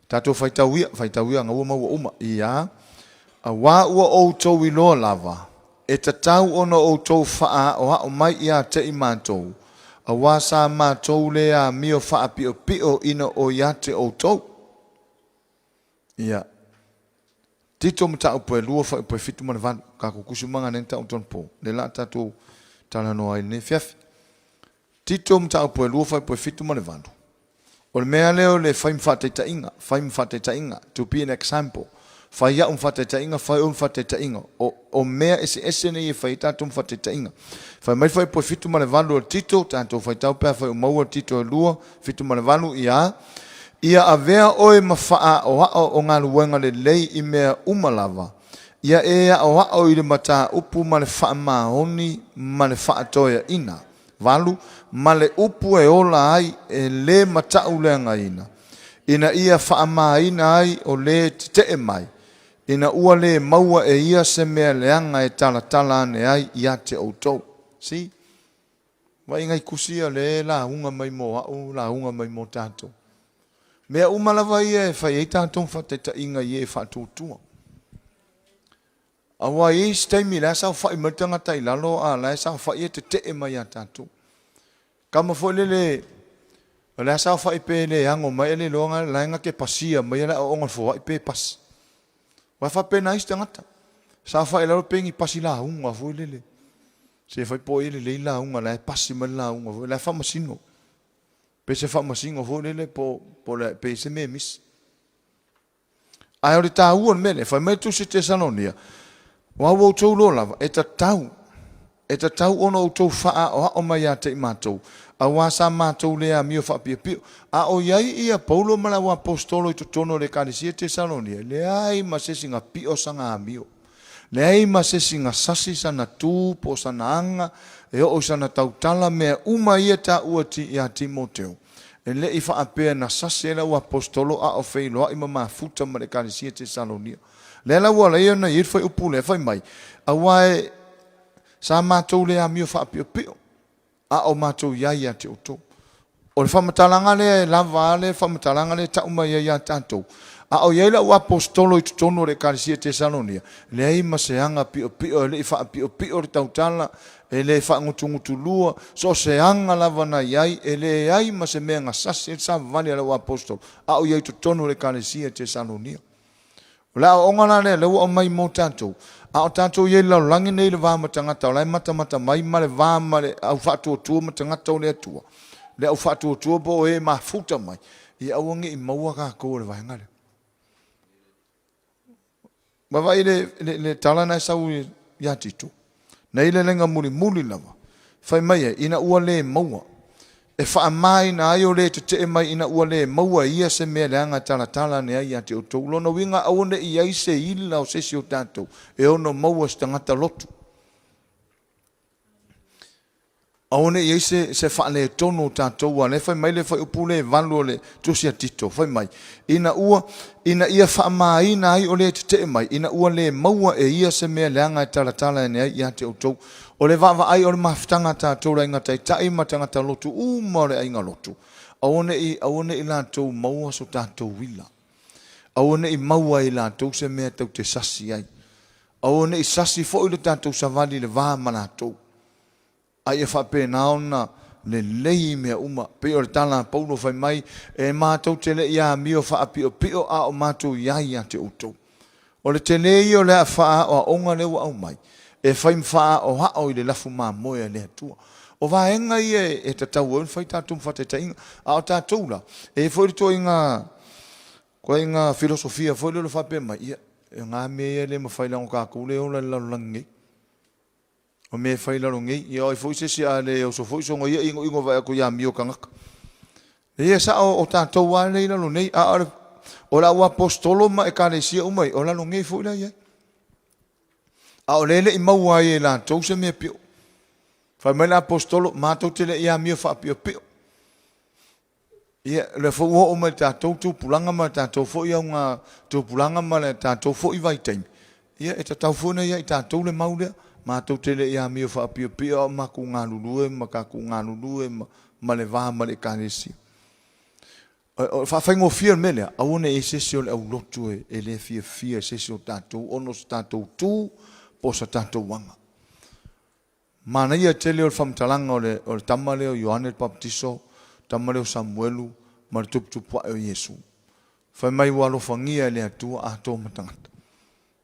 tatou faitau ia, faitau ia, ua maua uma. Ia, auā ua outou iloa lava, e tatau ona outou faaaoao mai ia te i matou, auā sa matou le amio faapiopio ina o ia te outou. Ia, Tito mataupu e 2 fuaiupu e 7 ma le 8. Tatou tusi uma na tau tonu po. Le la tatou talanoa ai lenei afiafi. Tito mataupu e 2 fuaiupu e 7 ma le 8. O le mea lea o le fai ma faataitaiga, fai ma faataitaiga, to be an example. Fai au ma faataitaiga, fai oe ma faataitaiga. O mea eseese nei e fai ai tatou ma faataitaiga. Fai mai fuaiupu e 7 ma le 8 o le Tito, tatou faitau pe afai o maua le Tito e 2, 7 ma le 8, ia, Ia avea oe ma faaaoao o galuega lelei i mea uma lava, ia e aoao i le mataupu ma le faamaoni ma le faatoeaina, 8 ma le upu e ola ai e le matauleagaina, ina ia faamaina ai o le tetee mai, ina ua le maua e ia se mea leaga e talatala ane ai ia te outou. See? Vaai nai tusi ia lea e lauga mai mo au, lauga mai mo tatou. Mea uma lava ia e fai ai tatou faataitaiga i e faatuatua. Aua e i ai isi taimi la e saofai mai le tagata i lalo a la e saofai e tetee mai ia tatou. Tama foi lele, o la e saofai pe le ano mai e le iloa la e na te pasia mai le aoaoga o le foai pe pasi. Aua e faapena isi tagata. Saofai i lalo pe ni pasi lauga foi lele. Se fai po o ai lelei lauga la e pasi mai le lauga foi la e faamasino. Pe se faamasino foi lele po po le pe se mea misi. Ae o le taua o le mea lea, fai mai le Tusi Tesalonia, Aua ua outou iloa lava, e tatau, e tatau ona outou faaaoao mai ia te i matou, auā sa matou le amio faapiopio. A o i ai ia Paulo ma le auaposeitolo i totonu o le Ekalesia Tesalonia, e leai ma se isi na pio sana amio. Leai ma se isi na sasi sana tu po o sana aga e oo i sana tautala, mea uma ia taua ia Timoteo. E le i faapea na sasi ai le auaposeitolo a o feiloai ma mafuta ma le Ekalesia Tesalonia. Lea la ua ala ai ona i ai le fuaiupu lea, fai mai, Aua e sa matou le amio faapiopio, a o matou i ai ia te outou. O le faamatalaga lea e lava a le faamatalaga lea e tau mai ai ia tatou. A o i ai le auaposeitolo i totonu o le Ekalesia Tesalonia, leai ma se aga piopio e le i faapiopio le tautala, e le faagutugutulua, so o se aga lava na i ai, e leai ma se mea na sasi ai le savavali a le auaposeitolo, a o i ai i totonu o le Ekalesia Tesalonia. O le aoaoga la lea, lea ua aumai mo tatou, a o tatou i ai i le lalolagi nei i le va ma tagata o la e matamata mai ma le va ma le au faatuatua ma tagata o le Atua, le au faatuatua po o e mafuta mai, ia aua ne i maua tatou e le vaega lea. Vaavaai le, le, le tala na e sau ia Tito. Nei le laga mulimuli lava. Fai mai ai, ina ua le maua. E faamāina ai o le tetee mai ina ua le maua e ia se mea leaga e talatala ane ai ia te outou. Lona uiga aua ne i i ai se ila o se isi o tatou e ono maua e se tagata lotu. Aua ne i i ai se, se faaletonu o tatou, aua o lea e fai mai le fuaiupu lea e 8 o le Tusi a Tito, fai mai, ina ua, ina ia faamāina ai o le tetee mai, ina ua le maua e ia se mea leaga e talatala ane ai ia te outou. O le vaavaai o le mafutaga a tatou le Aiga Taitai ma tagata lotu uma o le Aiga Lotu, aua ne i, aua ne i latou maua so tatou uila. Aua ne i maua e latou se mea tou te sasi ai. Aua ne i sasi foi le tatou savali i le va ma latou. A ia faapena ona lelei mea uma. Pei o le tala a Paulo fai mai, E matou te le i amio faapiopio a o matou i ai ia te outou. O le tele ia o le faaoaoga lea ua aumai, e fai ma faaoao i le lafu mamoe a le Atua. O vaega ia e tatau ai ona fai tatou ma faataitaiga. A o tatou la, e i ai foi le ituaiga, ituaiga filosofia foi lea o le faapea mai, ia, e na mea ia e le mafai leaga o tatou lea e ola i le lalolagi nei. O mea e fai i lalo nei, ia o ai foi se isi a le oso foi soona ia inoino vaai atu i amio tagata. Ia sao o tatou lava lea i lalo nei, a o le au aposetolo ma ekalesia uma ia, o lalo nei foi la i ai. A o lea e le i maua ai e latou se mea pio. Fai mai le aposetolo, matou te le i amio faapiopio. Ia, o lea foi ua oo mai i le tatou tupulaga ma le tatou foi auga tupulaga ma le tatou foi vaitaimi, ia e tatau foi ona ia i tatou le mau lea. Matou te le i amio faapiopio a o matou galulue ma tatou galulue ma, ma le va ma le Ekalesia. O le faafaigofie o le mea lea, aua ne i i ai se isi o le aulotu e, e le fiafia i se isi o tatou ona o se tatou tu po o se tatou aga. Manaia tele o le faamatalaga o le, o le tama lea o Ioane le Papatiso, tama lea o Samuelu ma le tuputupuae o Iesu. Fai mai ua alofagia e le Atua atoa ma tagata.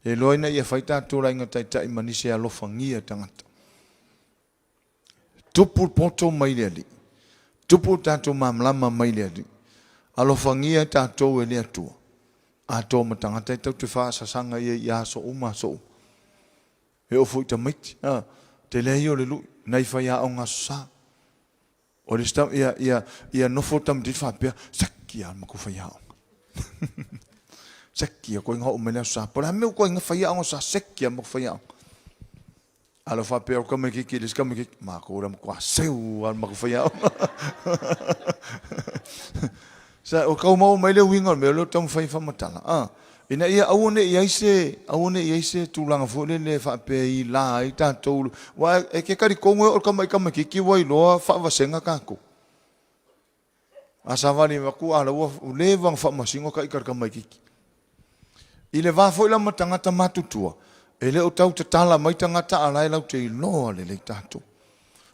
E iloa ina ia fai tatou le aiga taitai ma nisi e alofagia tagata. Tupu le poto mai le Alii. Tupu le tatou malamalama mai le Alii. Alofagia tatou e le Atua atoa ma tagata e tatou te faasasaga ia i aso uma aso uma. E oo foi i tamaiti, a, tele ia o le lui, nai faiaoga Aso Sa. O le isi ia, ia, ia nofo le tamaitiiti faapea, seki lava le matou faiaoga. Seki lava, koe na oo mai le Aso Sa. Po o le a le mea ua toe na faiaoga Aso Sa, seki lava le matou faiaoga. A o le faapea o le tamaitiiti i le isi tamaitiiti, matou le matua seu lava le matou faiaoga. Sa o tau maua mai le uiga o le mea lea ou te taumafai e faamatala, a, ina ia aua ne i i ai se, aua ne i i ai se tulaga foi lele e faapea e ila ai tatou, aua e te talitonu e oo i le tamai tamaitiiti ua iloa faavasega tatou. A savali atu a la ua leva ona faamasino ta ita i le tamaitiiti. I le va foi la ma tagata matutua, e le o tau tatala mai tagata a la e latou te iloa lelei tatou.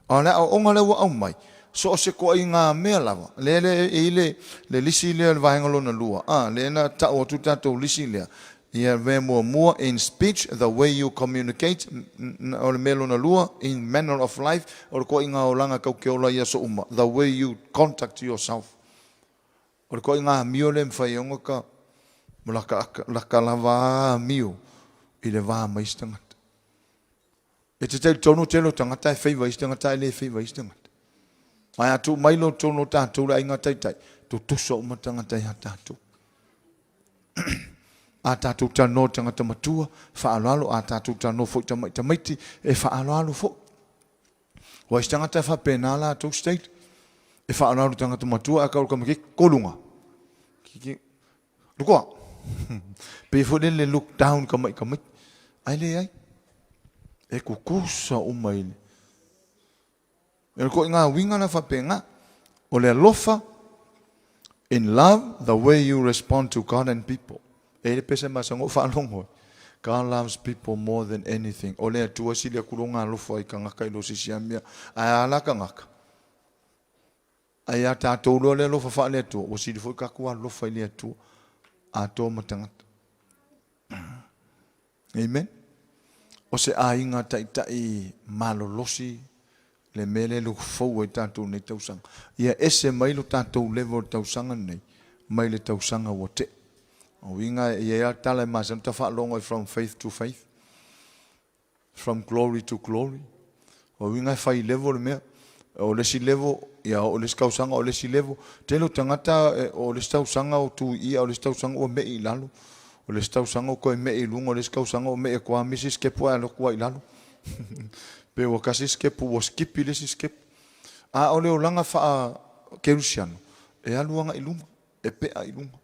A o le aoaoga lea ua aumai, so o se toaiga mea lava, lea e i ai le, le lisi lea o le vaega lona lua, a, lea na tau atu le tatou lisi lea, ia mea muamua, in speech, the way you communicate, o le mea lona lua, in manner of life, o le toaiga olaga tou te ola i aso uma, the way you conduct yourself. O le toaiga amio lea e mafai ai ona ta laka, laka lava amio i le va ma isi tagata. E te talitonu tele o tagata e favour isi tagata ae le favour isi tagata. Ae a tuu mai loa totonu o tatou le aiga taitai, tutusa uma tagata ia tatou. A tatou talanoa i tagata matua, faaaloalo, a tatou talanoa foi i tamai tamaiti, e faaaloalo foi. Ua isi tagata e faapena latou state. E faaaloalo i tagata matua, ae tau i le tamaitiiti, koluga. Lukoa. Pei foi lele look down ka mai tamaiti. Ae leai. E tutusa uma i le. E le toaiga uiga la faapena. O le alofa, in love, the way you respond to God and people. E le pese masani ou faalogo ai. God loves people more than anything. O le Atua e sili atu lona alofa i tagata i lo se isi lava mea. Ae a la tagata? Ae ia tatou loa le alofa faale-Atua, ua sili foi tatou alofa i le Atua atoa ma tagata. Amen. O se aiga taitai malolosi le mea lea e look forward ai tatou nei tausaga. Ia ese mai lo tatou level o le tausaga lenei mai le tausaga ua tea. O uiga e i ai lava le tala e masani ona faalogo ai from faith to faith, from glory to glory. O uiga e fai level le mea. O le isi level, ia oo i le isi tausaga o le isi level. Tele o tagata o le isi tausaga o tu i i, a o le isi tausaga ua mei i lalo. O le isi tausaga ua toe mei i luga, o le isi tausaga ua mei atu lava ma isi sikepu ae alu atu lava i lalo. Pe ua tasi sikepu ua sikipi le isi sikepu. A o le olaga faa-kerisiano, e alu agai i luma, e pea i luga.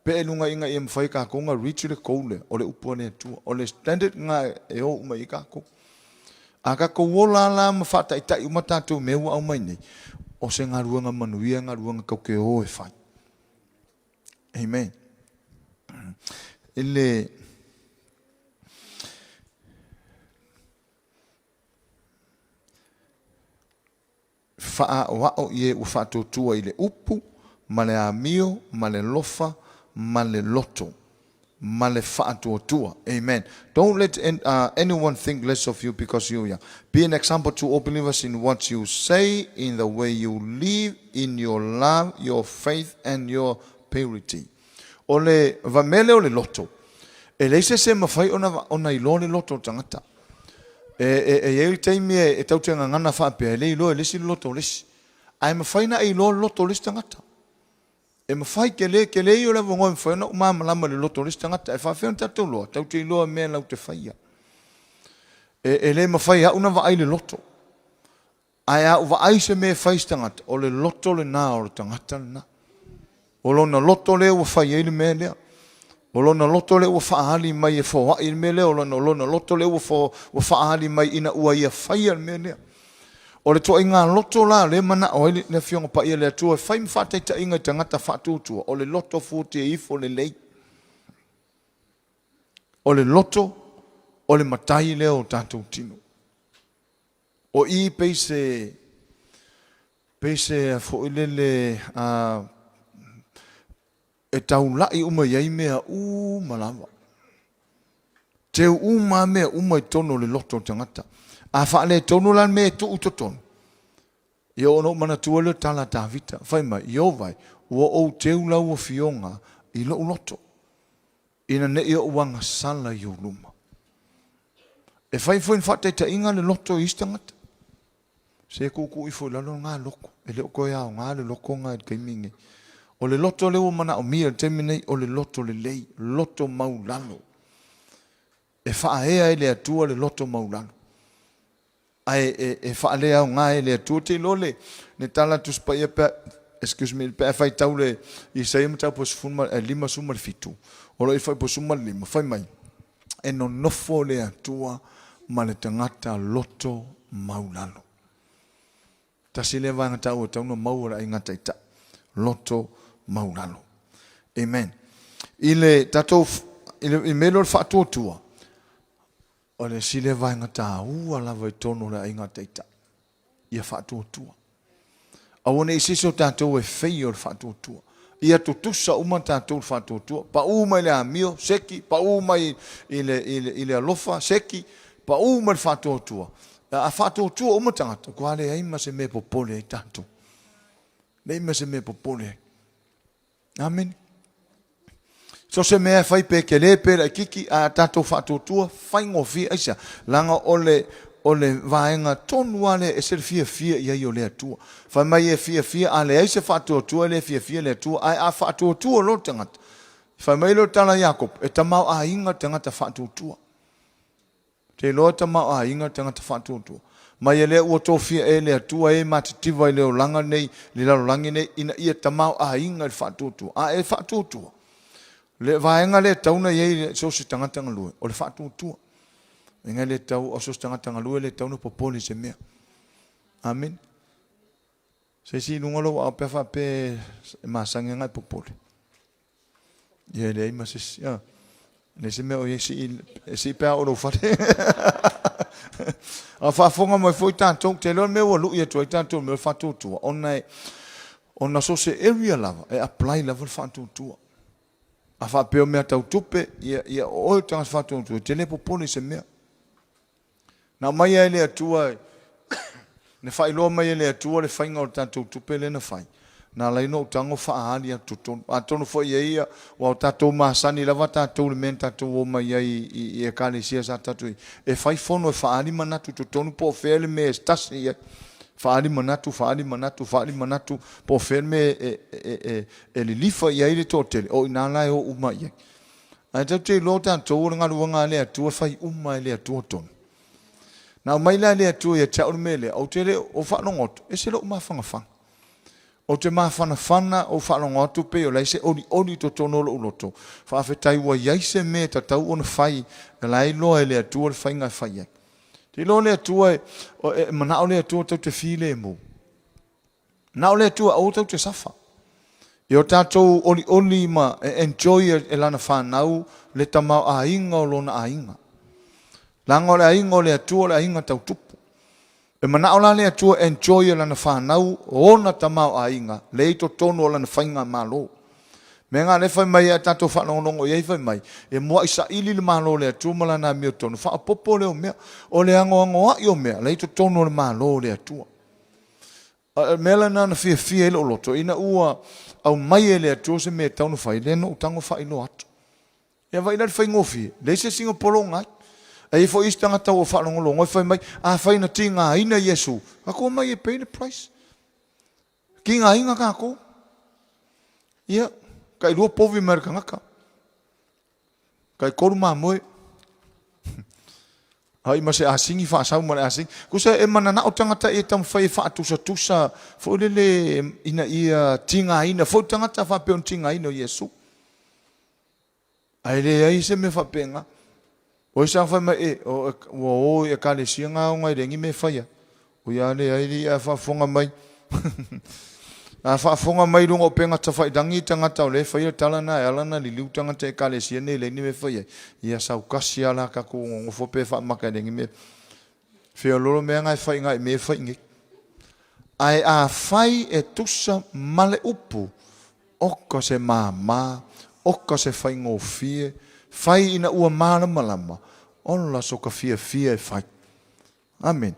Pea i luga ina ia mafai e tatou ona reach le goal lea, o le upu a le Atua. O le standard lena e o uma i ai tatou. A tatou ola lava la ma faataitai uma tatou i mea ua aumai nei, o se galuega manuia, galuega tatou te o e fai. Amen. I le Faaoao i e ua faatuatua i le upu, ma le amio, ma le alofa, ma le loto, ma le faatuatua. Amen. Don't let anyone think less of you because you are young. Be an example to all believers in what you say, in the way you live, in your love, your faith and your purity. O le mea lea o le loto, e leai se isi e mafai ona iloa le loto o le tagata. E, e, e i ai le taimi e, e tau te gagana faapea, e le iloa e le isi le loto o le isi. Ae mafai ona e iloa le loto o le isi tagata. E mafai, tele, tele ia o le avanoa e mafai ona ou malamalama i le loto o le isi tagata. E faafefea ona tatou iloa? Tatou te iloa i mea latou te faia. E, e le mafai e au ona vaai le loto. Ae a ou vaai se mea e fai i se tagata, o le loto lena o le tagata lena. O lona loto lea ua fai ai le mea lea. O lona loto lea ua faaali mai e foai le mea lea. O lona, lona loto lea ua, fo, ua faaali mai ina ua ia faia le mea lea. O le tuaiga loto la lea manao ai le Afioga Paia le Atua e fai ma faataitaiga i tagata faatuatua, o le loto fuatia ifo lelei. O le loto o le matai lea o tatou tino. O i pei se, pei se foi lele a, e taulai uma i ai mea uma lava. Teu uma mea uma i totonu o le loto o le tagata. A faaletonu la le mea e tuu i totonu, ia ona ou manatua lea o le tala a Tavita, fai mai, Ieova e, ua ou teu lau afioga i lou loto, ina ne i ou agasala i ou luma. E fai foi ni faataitaiga le loto i isi tagata. Se tuutuu ifo i lalo lena loto, e le o toe aoga le loto lena i le taimi lenei. O le loto lea ua manaomia i le taimi lenei, o le loto lelei, loto maulalo. E faaea e le Atua le loto maulalo. Ae e, e faaleaoga e le Atua. Ou te iloa le, le tala Tusi Paia pe, excuse me, pe a faitau le Isaia mataupu 57, o lo o i fuaiupu 15, fai mai, e nonofo le Atua ma le tagata loto maulalo. Tasi lea vaega taua e tatau ona maua e le aiga taitai, loto maulalo. Amen. I le tatou, i le mea lea o le faatuatua, O le isi lea vaega taua lava i totonu o le aiga taitai, ia faatuatua. Aua ne i se isi o tatou e feia o le faatuatua. Ia tutusa uma tatou i le faatuatua. Pau mai le amio, seki, pau mai i le, i le, i le alofa, seki, pau mai le faatuatua. A faatuatua uma tagata, ua leai ma se mea e popole ai tatou. Leai ma se mea e popole ai. Amene. So se mea e fai pe tele pe laititi, a tatou faatuatua, faigofie. Aisea? Leaga o le, o le vaega tonu lava lea e ese le fiafia i ai o le Atua. Fai mai e fiafia, a leai se faatuatua e le fiafia le Atua, ae a faatuatua loa le tagata, fai mai lea o le tala a Iakopo, e tamaoaiga le tagata faatuatua. Te iloa tamaoaiga le tagata faatuatua. Mai e lea ua tofia e le Atua e matitiva i le olaga nei, le lalolagi nei, ina ia tamaoaiga i le faatuatua. A e faatuatua, le vaega lea e tatau ona i ai so o se tagata galue, o le faatuatua. Inga le tatau, o so o se tagata galue e le tatau ona popole i se mea. Amene. Se isi i luga lou aao pe a faapea e masani ona e popole. Ia e leai ma se isi. Ah. Le se mea o ia sii, e sii pe a o lou fale. A faafofoga mai foi tatou, te iloa le mea ua lui atu ai tatou i le mea o le faatuatua, ona e, ona so o se area lava, e apply lava le faatuatua. A faapea o mea tau tupe, ia, ia o oe o le tagata faatuatua, e te le popole i se mea. Na aumai ai e le Atua, na faailoa mai e le Atua le faiga o le tatou tupe lea na fai. Na ala ai ona ou tago faaali atu totonu. Atonu foi e i ai ia, aua o tatou masani lava tatou i le mea na tatou omai ai i Ekalesia sa tatou i ai, e fai fono e faaali manatu i totonu po o fea le mea e tasi i ai. Faaali manatu, faaali manatu, faaali manatu, po o fea le mea e, e, e, e lilifa i ai le toatele, o i ina la e o uma i ai. Ae tatou te iloa tatou o le galuega a le Atua e fai uma e le Atua tonu. Na aumai la e le Atua ia te au le mea lea, ou te le o faalogo atu, ese lou mafanafana. Ou te mafanafana ou faalogo atu pei o la e se olioli i totonu o lou loto, faafetai ua i ai se mea e tatau ona fai, o la e iloa e le Atua le faiga e fai ai. Te iloa le Atua e, e manao le Atua tatou te filemu. Manao le Atua aua tatou te safa. Ia o tatou olioli ma e enjoy e lana fanau le tamaoaiga o lona aiga. Leaga o le aiga o le Atua o le aiga tau tupu. E manao la le Atua e enjoy e lana fanau ona tamaoaiga lea i totonu o lana faigamalo. Mea na lea fai mai a tatou faalogologo i ai fai mai, e muai saili le Malo o le Atua ma lana amiotonu, faaopoopo lea o mea. O le anoanoai o mea la i totonu o le Malo o le Atua. A o le mea lena na fiafia ai lou loto, ina ua aumai e le Atua se mea e tatau ona fai, lea na ou tago faailoa atu. Ia vaai la i le faigofie, leai se isi na pologa ai. Ae i ai foi isi tagata ua faalogologo ai fai mai, afai na tigaina Iesu, tatou omai e pay le price. Tigaina tatou. Ia, tailua povi mai le tagata. Taitolu mamoe. Ai ma se asini faasau ma le asini. Tusa e mananao tagata ia taumafai e faatusatusa foi lele ina ia tigaina foi tagata faapea ona tigaina o Iesu. Ae leai se mea faapena. O ai sa fai mai e, ua o i Ekalesia nga ona e leai ni mea e faia. O ia leai alii a faafofoga mai. A faafofoga mai i luga o upega tafailagi tagata o lea e faia tala na e ala ona liliu tagata i Ekalesia nei e leai ni mea e faia ai, ia sau kasi lava la tatou nonofo pe faamata e leai ni mea. Feoloolo mea na e fai i mea e fai nei. Ae afai e tusa ma le upu, oka se māmā, oka se faigofie, fai ina ua malamalama, ola so ka fiafia e fai. Amene.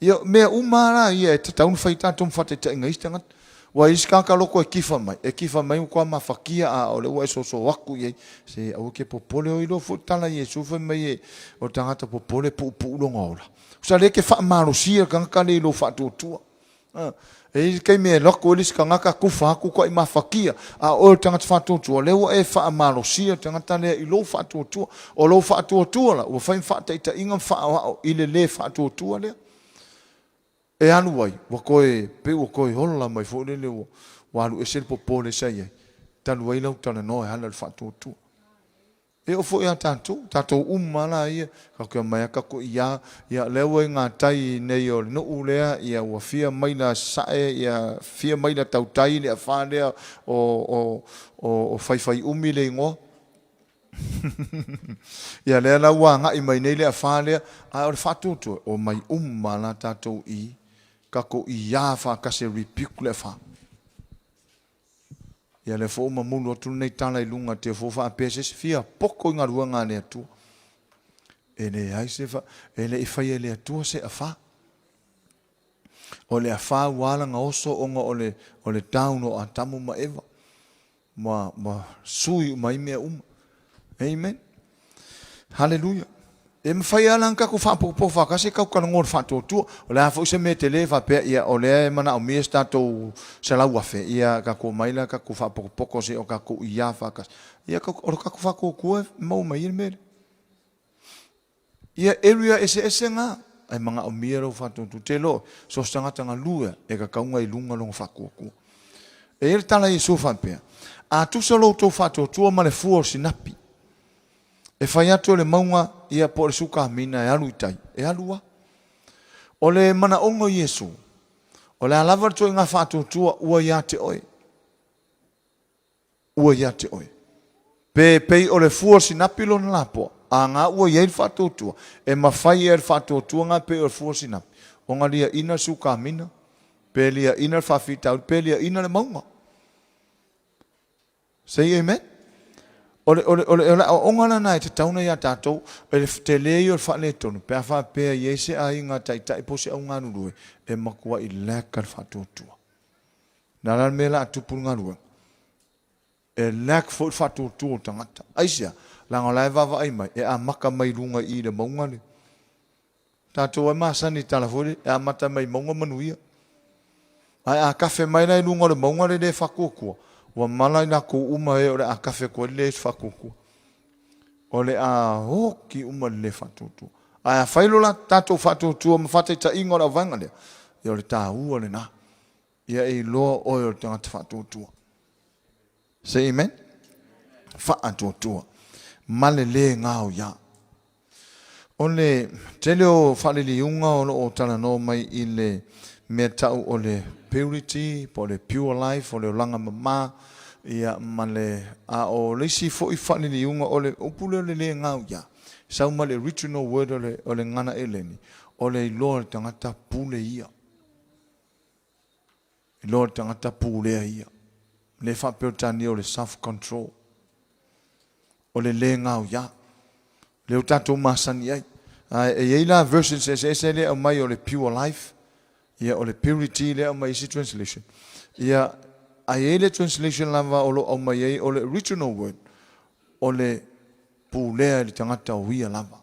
Ia, mea uma lava la ia e tatau ona fai tatou ma faataitaiga i isi tagata. Ua i isi tagata loto e kifa mai, e kifa mai ua toa mafatia a o lea ua e soso atu i ai, se aua e te popole, o iloa foi le tala a Iesu fai mai e o le tagata popole e puupuu lona ola. Sa le te faamalosia le tagata lea i lou faatuatua. E i ai le taimi e alu atu ai le isi tagata tufa atu toai mafatia, a o oe o le tagata faatuatua, lea ua e faamalosia le tagata lea i lou faatuatua. O lou faatuatua la, ua fai ma faataitaiga ma faaoao i le le faatuatua lea. E alu ai, ua toe, pei ua toe ola mai foi lele ua, ua alu ese le popole sa i ai, talu ai lau talanoa e ala i le faatuatua. E oo foi ia tatou, tatou uma lava la ia, tatou te omai lava tatou iā, ia lea ua i gatai nei o le nuu lea, ia ua fia maila sasae, ia fia maila tautai le afa lea o, o, o, o Faifaiumi le igoa. Ia lea la ua agai mai nei le afa lea, ae o le faatuatua, omai uma la tatou i, tatou iā faatasi e rebuke le afa. Ia lea foi ua mamulu atu lenei tala i luga te fo faapea se isi fia poto i galuega a le Atua. E leai se fa, e le i faia e le Atua se afa. O le afa ua ala na oso ona o le, o le down o Atamu ma Eva. Ma, ma sui uma ai mea uma. Amen. Haleluia. E mafai lava la ona tatou faapopopo faatasi e tautalagoa i le faatuatua. O le a foi se mea tele faapea, ia o lea e manaomia se tatou 100,000, ia tatou omai la tatou faapotopoto se o tatou iā faatasi. Ia o le tatou faatuatua e maua mai ai le mea lea. Ia area eseese na, ae manaomia lou faatuatua. Te iloa, so o se tagata galue lava, e tatau ona i luga lona faatuatua. E i ai le tala a Iesu faapea, A tusa lo outou faatuatua ma le fua o sinapi, E fai atu e le mauga ia po o le sukamina e alu i tai, e alu lava. O le manaoga o Iesu, o le a lava le ituaiga faatuatua ua ia te oe, ua ia te oe. Pe pei o le fua o sinapi lona lapoa, a ga ua i ai le faatuatua, e mafai ea le faatuatua ga pei o le fua o sinapi, ona liaina le sukamina, pe liaina le faafitauli, pe liaina le mauga. Say amen. O le, o le, o le, o le aoaoga lena e tatau ona ia tatou, e le tele ia o le faaletonu, pe a faapea e i ai se aiga taitai po o se augalulue e matuai lack le faatuatua. Na la le mea la a tupu le galuega. E lack foi le faatuatua o tagata. Aisea? Leaga o la e vaavaai mai, e amata mai luga i i le mauga le. Tatou ai masani i tala foi lea, e amata mai mauga manuia. Ae a kafe mai la i luga o le mauga le le faatuatua, ua mala i latou uma e o le a kafe atu ai le le faatuatua. O le a oti uma le le faatuatua. Ae afai lo la tatou faatuatua ma faataitaiga o le auvaega lea, ia o le taua lena. Ia e iloa oe o le tagata faatuatua. Say amen. Faatuatua. Ma le le gaoia. O le tele o faaliliuga o lo o talanoa mai i le mea tau o le purity, po o le pure life, o le olaga mama, ia ma le, a o le isi foi faaliliuga o le upu lea o le le gaoia, sau ma le original word o le, o le gana eleni, o le iloa o le tagata pule ia. Iloa le tagata pulea ia. Le faa-Peretania o le self control. O le le gaoia. Lea ua tatou masani ai. Ae e i ai la versions eseese lea e aumai o le pure life, ia o le purity lea e aumai i isi translation. Ia, ae i ai le translation lava o lo o aumai ai o le original word, o le pulea i le tagata o ia lava.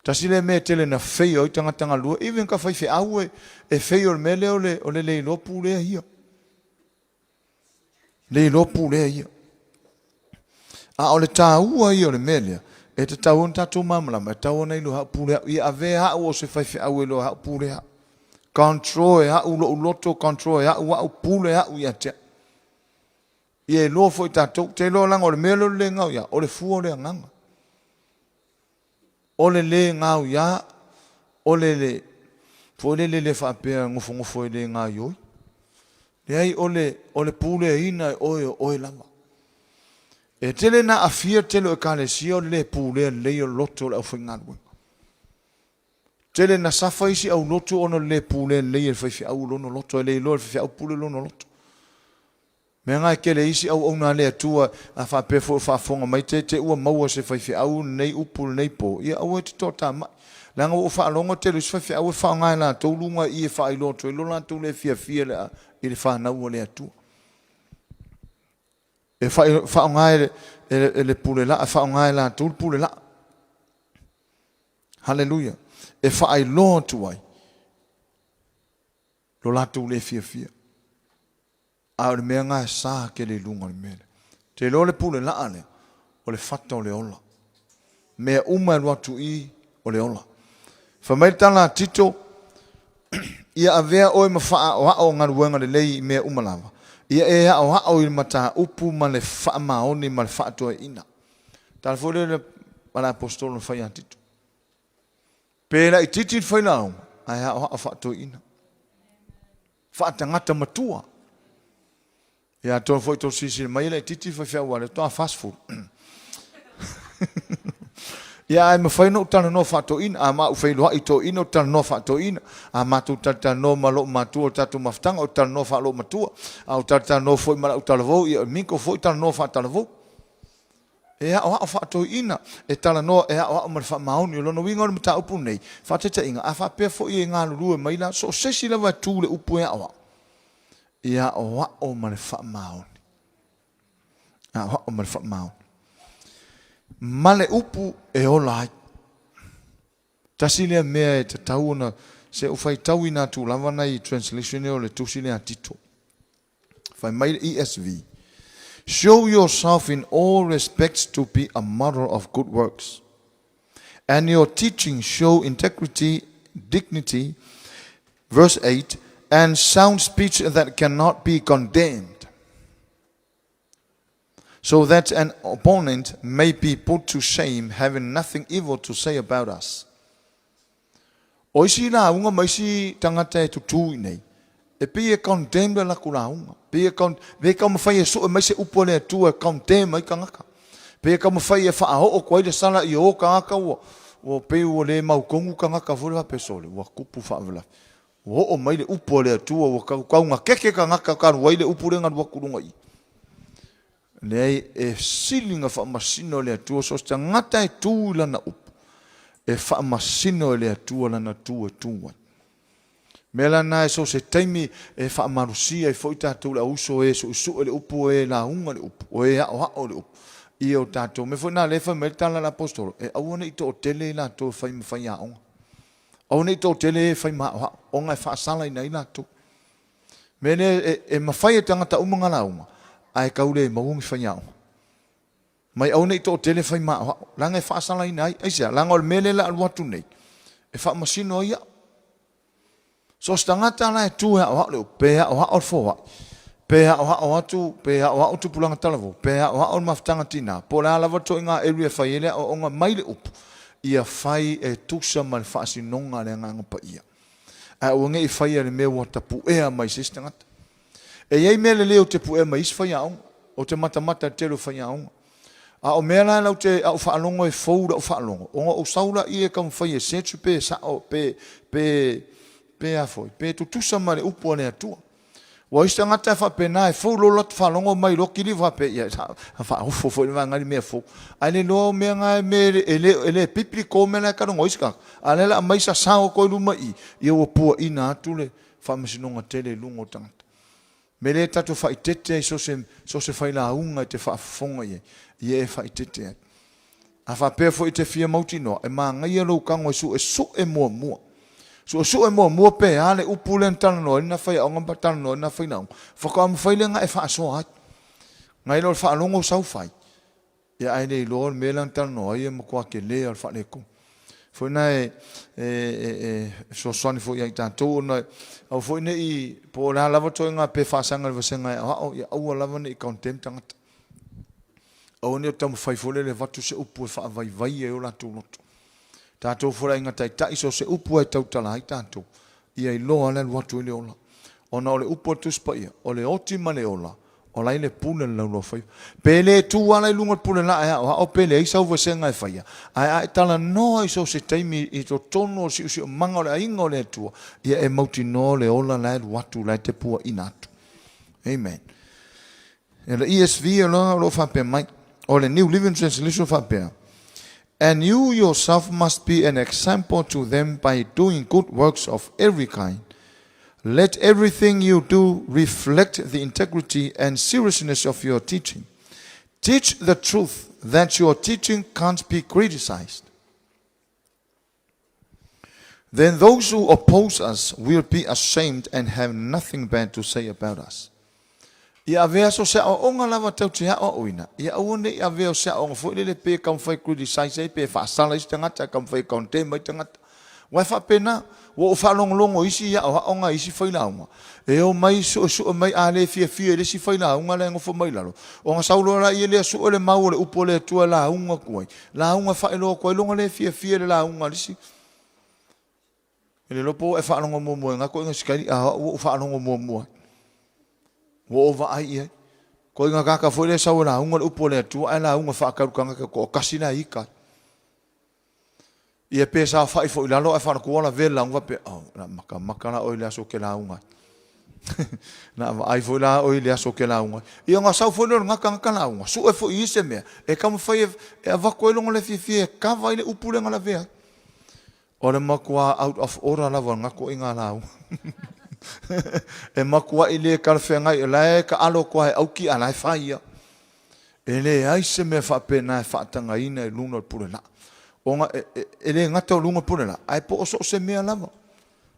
Tasi lea mea e tele na feio ai tagata galue, even ka faifeau e feio i le mea lea o le, o le le iloa pulea ia. Le iloa pulea ia. A o le taua ia o le mea lea, e tatau ona tatou malamalama, e tatau ona iloa au pule au. Ia avea au o se faifeau e iloa au pule au. Control e au lou loto, control e au au, pule au ia te au. Ia iloa foi tatou, te iloa leaga o le mea lea o le le gau ia, o le fua o le agaga. O le le gaoia, o le le, foi lele le faapea nofonofo e le gaoioi. Leai, o le, o le puleaina e oe o oe lava. E tele na aafia le tele o ekalesia o le le pulea lelei o loto o le aufaigaluega. Tele na safa isi aulotu ona o le le pulea lelei e le faifeau o lona loto, e le iloa e le faifeau pule lona loto. Mea na e tele isi auauna a le Atua a faapea foi o faafofoga mai te te ua maua se faifeau lenei upu lenei po, ia aua e te toatamai. Leaga ua ou faalogo tele o isi faifeau e faaaoga e latou luga i e faailoa atu ai lo latou le fiafia le i le fanau a le Atua. E faaaoga e e le pule laa, e faaaoga e latou le pule laa. Haleluia. E faailoa atu ai lo latou le fiafia. A o le mea lena e sa tele i luga o le mea lea. Ou te iloa le pule laa lea, o le fata o le ola. Mea uma e alu atu i, o le ola. Fai mai le tala a Tito, Ia avea oe ma faaaoao galuega lelei i mea uma lava. Ia e aoao i le mataupu ma le faamaoni ma le faatoeaina. Tala foi lea a le Aposetolo na fai ia Tito. Pe laitiiti le failauga, ae aoao faatoeaina. Faatagata matua. Ia atonu foi tou silasila mai e laitiiti le faifeau a le toa 40. Ia ae mafai ona ou talanoa faatoeaina. A ma ou feiloai i toeaina ou te talanoa faatoeaina. A matou talatalanoa ma lou matua o le tatou mafutaga ou te talanoa faaloomatua. A ou talatalanoa foi ma lau talavou ia minko foi talanoa faatalavou. E aoao faatoeaina, e talanoa, e aoao ma le faamaoni. O lona uiga o le mataupu lenei, faataitaiga, a faapea foi e galulue mai la, so o se isi lava e tu i le upu e aoao, e aoao ma le faamaoni. Aoao ma le faamaoni. Ma le upu e ola ai. Tasi lea mea e tatau ona se ou faitauina atu lava nai translation ia o le tusi lea a Tito. Fai mai le ESV, Show yourself in all respects to be a model of good works, and your teaching show integrity, dignity, verse 8, and sound speech that cannot be condemned, so that an opponent may be put to shame, having nothing evil to say about us. O isi lauga ma isi tagata e tutū i nei, e pei e condemn le latou lauga. Pei e con, pei e taumafai e sue mai se upu a le Atua e condemn ai tagata. Pei e taumafai e faaoo atu ai le sala i o tagata ua, ua pei ua le mautonu tagata foi lea faapea, sole, ua tupu faalavelave. Ua oo mai le upu a le Atua ua tau taugakeke tagata talu ai le upu lea na alu atu i luga i i. Leai, e sili ona faamasino e le Atua so o se tagata e tu i lana upu, e faamasino e le Atua lana tu e tu ai. Mea la na e so o se taimi e faamalosia ai foi tatou le auuso e suesue le upu o e lauga le upu o e aoao le upu ia o tatou mea foi na lea e fai mai le tala a le aposetolo e aua ne i toatele i latou e fai ma faiaoga aua ne i toatele e fai ma aoao ona e faasalaina ai latou mea lea e, e mafai e tagata uma na lauga ae tau le maua ni faiaoga Mai aua ne i toatele fai ma aoao, leaga e faasalaina ai. Aisea? Leaga o le mea lea o le a alu atu nei, e faamasino ai au. So o se tagata la e tu e aoao le upu, pe aoao le foai, pe aoao atu, pe aoao tupulaga talavou, pe aoao le mafutaga tina, po o le a lava le ituaiga area e fai ai le aoaoga mai le upu, ia fai e tusa ma le faasinoga a le Agaga Paia. Ae aua ne i faia le mea ua tapuea mai se isi tagata. E i ai mea lelei ou te puea mai isi faiaoga. Ou te matamata i le tele o faiaoga. A o mea la lau te au faalogo e fou lau faalogo, ona ou sau laia e taumafai e search pe sao pe pe pe a foi, pe tutusa ma le upu a le Atua. Ua isi tagata e faapena e fou loa latou faalogo mai loa kili faapea ia faaofo foi le vaega i le mea fou. Ae le iloa o mea na e mea e le e le biblical mea la e talanoa ai isi tagata. A o lea o le a aumai sasao atu ai luma i i, ia ua puaina atu le faamasinoga tele i luga o tagata. Mea lea tatou faaitete ai so se, so se failauga e te faafofoga i ai, ia e faaitete ai. A faapea foi e te fia mautinoa, e manaia lou tago e suesue muamua. Suesue muamua pe a le upu lea na talanoa ai lena faiaoga ma talanoa ai lena failauga, faatoa mafai lea ona e faasoa ai. Nai lo le faalogo sau fai, Ia ae le iloa o le mea la na talanoa ai e matua tele lava o le faaletonu. Foi na e e fesoasoani foi ia i tatou ona aua foi ne i po o le a lava ituaiga pe faasaga i le vasega e aoao, ia aua lava ne i condemn tagata. Aua ne i taumafai foi lele e avatu se upu e faavaivai ai o latou loto. Tatou foi le aiga taitai so o se upu lava e tautala ai tatou, ia iloa le alu atu ai le ola. Ona o le upu a le Tusi Paia, o le oti ma le ola, o la e i le pule a le Laulauafaiva. Pe le tu ala i luga o le pule laa e aoao pe leai sau vasega e faia, ae a e talanoa i so o se taimi i totonu o le siosiomaga o le aiga o le Atua, ia e mautinoa le ola la e alu atu, la e te puaina atu. Amen. E le ESV o lo o faapea mai, o le New Living Translation faapea, And you yourself must be an example to them by doing good works of every kind. Let everything you do reflect the integrity and seriousness of your teaching. Teach the truth that your teaching can't be criticized. Then those who oppose us will be ashamed and have nothing bad to say about us. Ia avea so se aoaoga lava tau te aoaoina, ia aua ne i avea o se aoaoga foi lele pe taumafai criticize ai pe faasala isi tagata, taumafai condemn ai tagata. Aua e faapena, ua ou faalogologo i isi aoaoga i isi failauga, e omai suesue mai a le fiafia i le isi failauga la e nofo mai lalo, ona sau loa laia lea sue le mau o le upu a le Atua e lauga atu ai, lauga faailoa atu ai lona le fiafia i le lauga a le isi. E le iloa po ua e faalogo muamua i na toeaiina sikaili, a o au ua ou faalogo muamua ai. Ua ou vaai i ai. Toeaiina tagata foi lea e sau e lauga le upu a le Atua ae lauga faatalu tagata toatasi la e ita ai. Ia pe saofai foi i lalo ae faalatua lavea le lauga faapea, oh, la matamata la oe i le aso e te lauga ai. Na vaai foi la oe i le aso e te lauga ai. Ia ona sau foi lea o lena tagata lauga, sue foi i se mea, e taumafai e avatu ai lona le fiafia e kava ai le upu lea na lavea ai. O le matua out of order lava o lena ituaiga lauga. E matuai le talafeagai, o la e taalo atu lava e auki a o la e fai lava. E leai se mea faapena e faatagaina i luga o le pule laa. Ona e, e, e le gata o luga o le pule laa, ae po o so o se mea lava.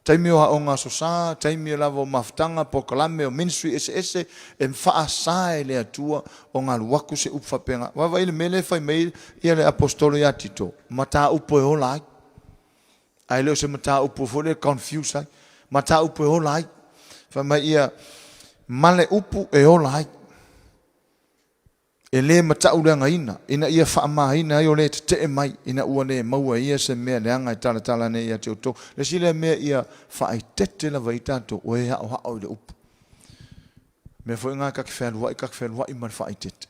Taimi o aoga aso sa, taimi lava o mafutaga, polokalame o ministry eseese, e faasa e le Atua ona alu atu se upu faapena. Vaavaai i le mea lea e fai mai ia le Aposetolo ia Tito, mataupu e ola ai. Ae le o se mataupu foi lea e confuse ai. Mataupu e ola ai. Fai mai ia, ma le upu e ola ai. E le matauleagaina, ina ia faamāina ai o le tetee mai, ina ua le maua e ia se mea leaga e talatala nei ia te outou. Le isi lea mea ia faaeteete lava i tatou, o e haohao i le upu. Mea foi na ta te fealuai, ta te fealuai ma le faaeteete.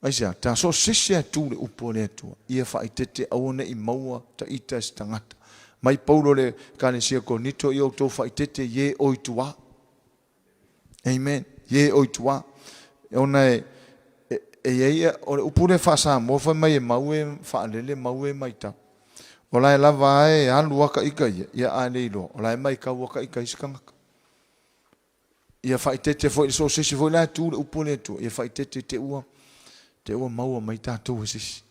Aisea? Ta so o se isi lava e tu i le upu a le Atua, ia faaeteete aua ne i maua ta ita e se tagata. Mai Paulo le Ekalesia Korinito, ia outou faaeteete ie o i tua. Amen. Ie o i tua. Ona e, e, e i ai, o le upu lea faa-Samoa fai mai e mau e faalele, mau e matau. O la e lava a e alu aka ika ia, ia a le iloa, o la e maitau aka ika isi tagata. Ia faaeteete foi i le so o se isi foi la e tu le upu a le Atua, ia faaeteete te ua, te ua maua mai tatou e se isi.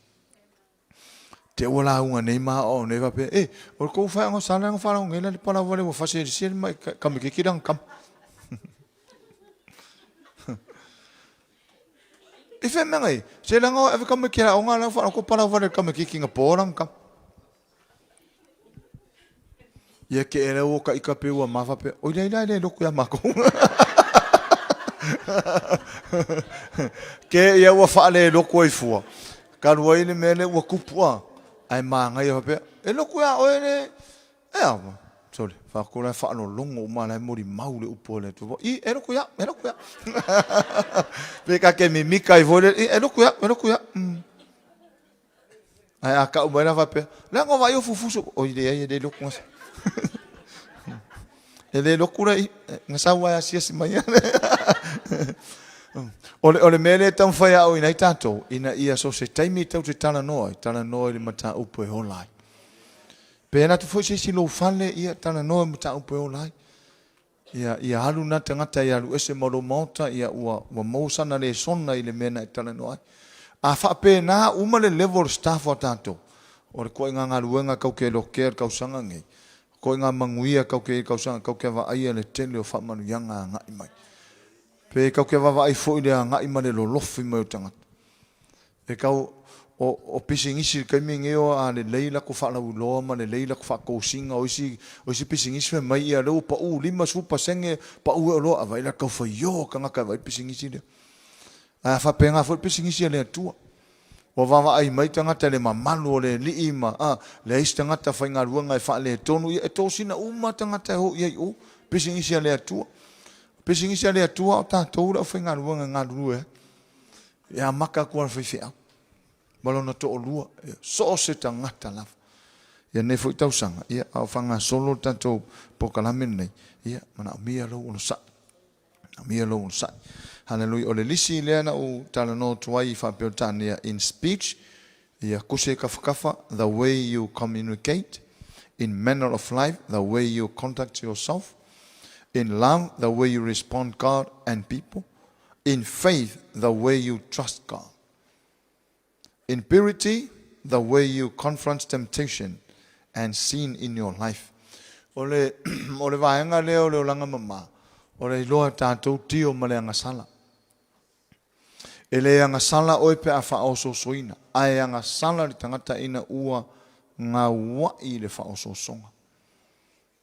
Te ua lauga nei ma aoao nei faapea, e, o le tou faeaga o Sala na faalogo nei la le palavale ua fasi e le sia le mai kamikiki lana tama. I fea mea nei, se leaga o ave tamaiti e aoga la ua faalogo palavale le tamaititi na po lana tama. Ia ke ea ua ka ika pe ua ma faapea, oi lai la e le loku ia makou. Ke ia ua faale loku ai fua. Talu ai le mea lea ua tupu a, ae manaia faapea, e loku ia oe le, e a, sole, faatu la e faalologo uma la e molimau le upu a le Atua. I, e loku ia, e loku ia. Pe ka ke mimika ai foi le, i, e loku ia, e loku ia. Ae a tau mai la faapea, leaga o vaai o fufusu, oi leai e le loku gasa. E le loku la i, na sau ai asiasi mai. O le, o le mea lea e taumafai a aoina ai tatou, ina ia so se taimi tau te talanoa ai, talanoa i le mataupu e ola ai. Pe alu atu foi se isi i lou fale, ia talanoa i le mataupu e ola ai. Ia, ia alu na tagata e alu ese ma lou maota, ia ua, ua maua sana lesona i le mea na e talanoa ai. A faapena uma le level o le staff a tatou, o le koiga galuega kau ke lokea le kausaga nei, koiga manuia kau ke i le kausaga, kau ke vaaia le tele o faamanuiaga agai mai. Pe kau ke vaavaai foi i le agai ma le lolofi mai o tagata. E kau, o, o pisinisi i le taimi lenei o a lelei latou faalauiloa ma lelei latou faatosina, o isi, o isi pisinisi fai mai ia lea ua pau 50% pau e oloa, a vaai la tau faio tagata e vaai le pisinisi lea. Ae a faapena foi le pisinisi a le Atua. Ua vaavaai mai tagata i le mamalu o le Alii ma, a, leai se tagata faigaluega e faaletonu, ia e tosina uma tagata e o i ai i o, pisinisi a le Atua. Pisinisi a le Atua o tatou le aufaigaluega e galulue ai. E amata atu lava le faifeau ma lona toalua, so o se tagata lava. Ia lenei foi tausaga, ia, a o faagasolo le tatou polokalame lenei, ia, manaomia lou onosai. Manaomia lou onosai. Haleluia. O le lisi lea na ou talanoa atu ai i faa-Peretania in speech, ia kuse kafakafa, the way you communicate, in manner of life, the way you conduct yourself, in love, the way you respond God and people, In faith, the way you trust God. In purity, the way you confront temptation and sin in your life. O le, o le vaega lea o le olaga mama, o le iloa e tatou tio ma le agasala. E le agasala oe pe a faaosoosoina, ae agasala le tagata ina ua gaua'i i le faaosoosoga.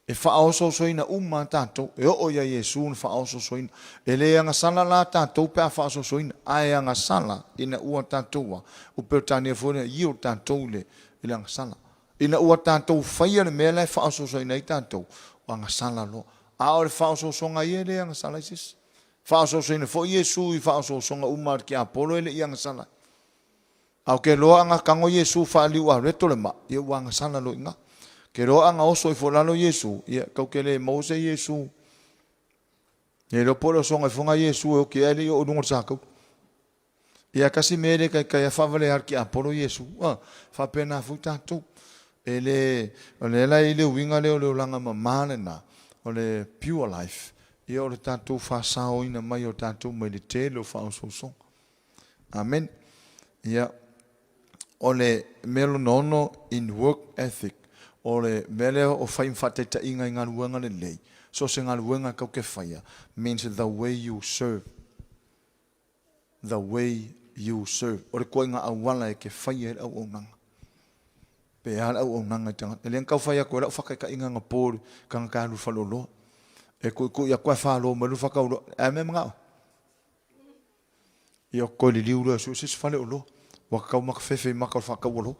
E faaosoosoina uma a tatou, e oo ia Iesu na faaosoosoina. E le agasala la tatou pe a faaosoosoina, ae agasala ina ua tatou a, o Peretania foi lea, yield tatou i le, i le agasala. Ina ua tatou faia le mea la e faaosoosoina ai tatou, o agasala loa. A o le faaosoosoga ia e le agasala ai se isi. Faaosoosoina foi Iesu i faaosoosoga uma a le tiapolo e le i agasala ai. A o ke loaʻa tago Iesu faaliu a reto le ma, ia ua agasala loa i ina. Ke loaʻa oso ifo i lalo Iesu, ia kau ke le maua se Iesu. E iloa po o le osoga ifoga Iesu e oki ai ae le i oo i luga o le sakaula. Ia kasi mea e le taitai a faavale a le tiapolo Iesu. A, faapena foi tatou. E le, o lea la e i ai le uiga lea o le olaga mama lena, o le pure life, ia o le tatou faasaoina mai o tatou mai le tele o faaosoosoga. Amen. Ia, o le mea lona ono, in work ethic, o le mea lea o fai ma faataitaiga i galuega lelei, so o se galuega tou te faia, means the way you serve. The way you serve. O le ituaiga auala e te faia ai le auaunaga. Pe a le auaunaga i tagata. E le tau fai atu ai lau faataitaiga anapo i le tagata e alu i le faleoloa. E tuitui atu ae falo mai le faatauloa. Ae mea manao. Ia toe liliu loa e sue se isi fale oloa. Ua tatau ma fefe i maka o le faatau oloa.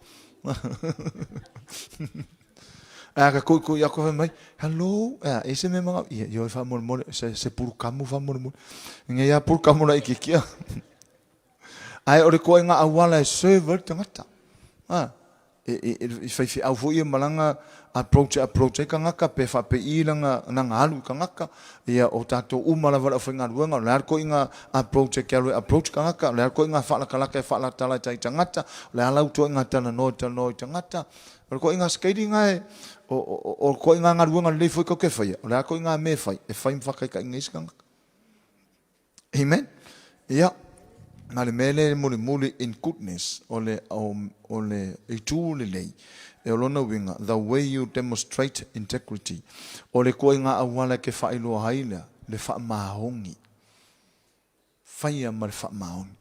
Ae a ka tuitui atu fai mai, hello, ea, e se mea manao, ia, ioe faamolemole, se, se pulukamu faamolemole. Nei a pulukamu laitiiti a. Ae o le ituaiga auala e serve ai le tagata. A. i faifeau foi ia ma lana approach e approach ai tagata pe faapei lana alu i tagata. Ia, o tatou uma lava le aufaigaluega, o le a le ituaiga approach e te alu e approach tagata, o le a le ituaiga faalatalata e faalatalata i tagata, o le a lau ituaiga talanoa e talanoa i tagata. O le ituaiga scaling lena e, o le ituaiga galuega lelei foi tatou te faia, o le a le ituaiga mea e fai, e fai ma faataitaiga i isi tagata. Amen. Ia, ma le mea lea e mulimuli in goodness, o le, o le itu lelei, e o lona uiga, the way you demonstrate integrity, o le ituaiga auala e te faailoa ai lea, le faamaoni. Faia ma le faamaoni.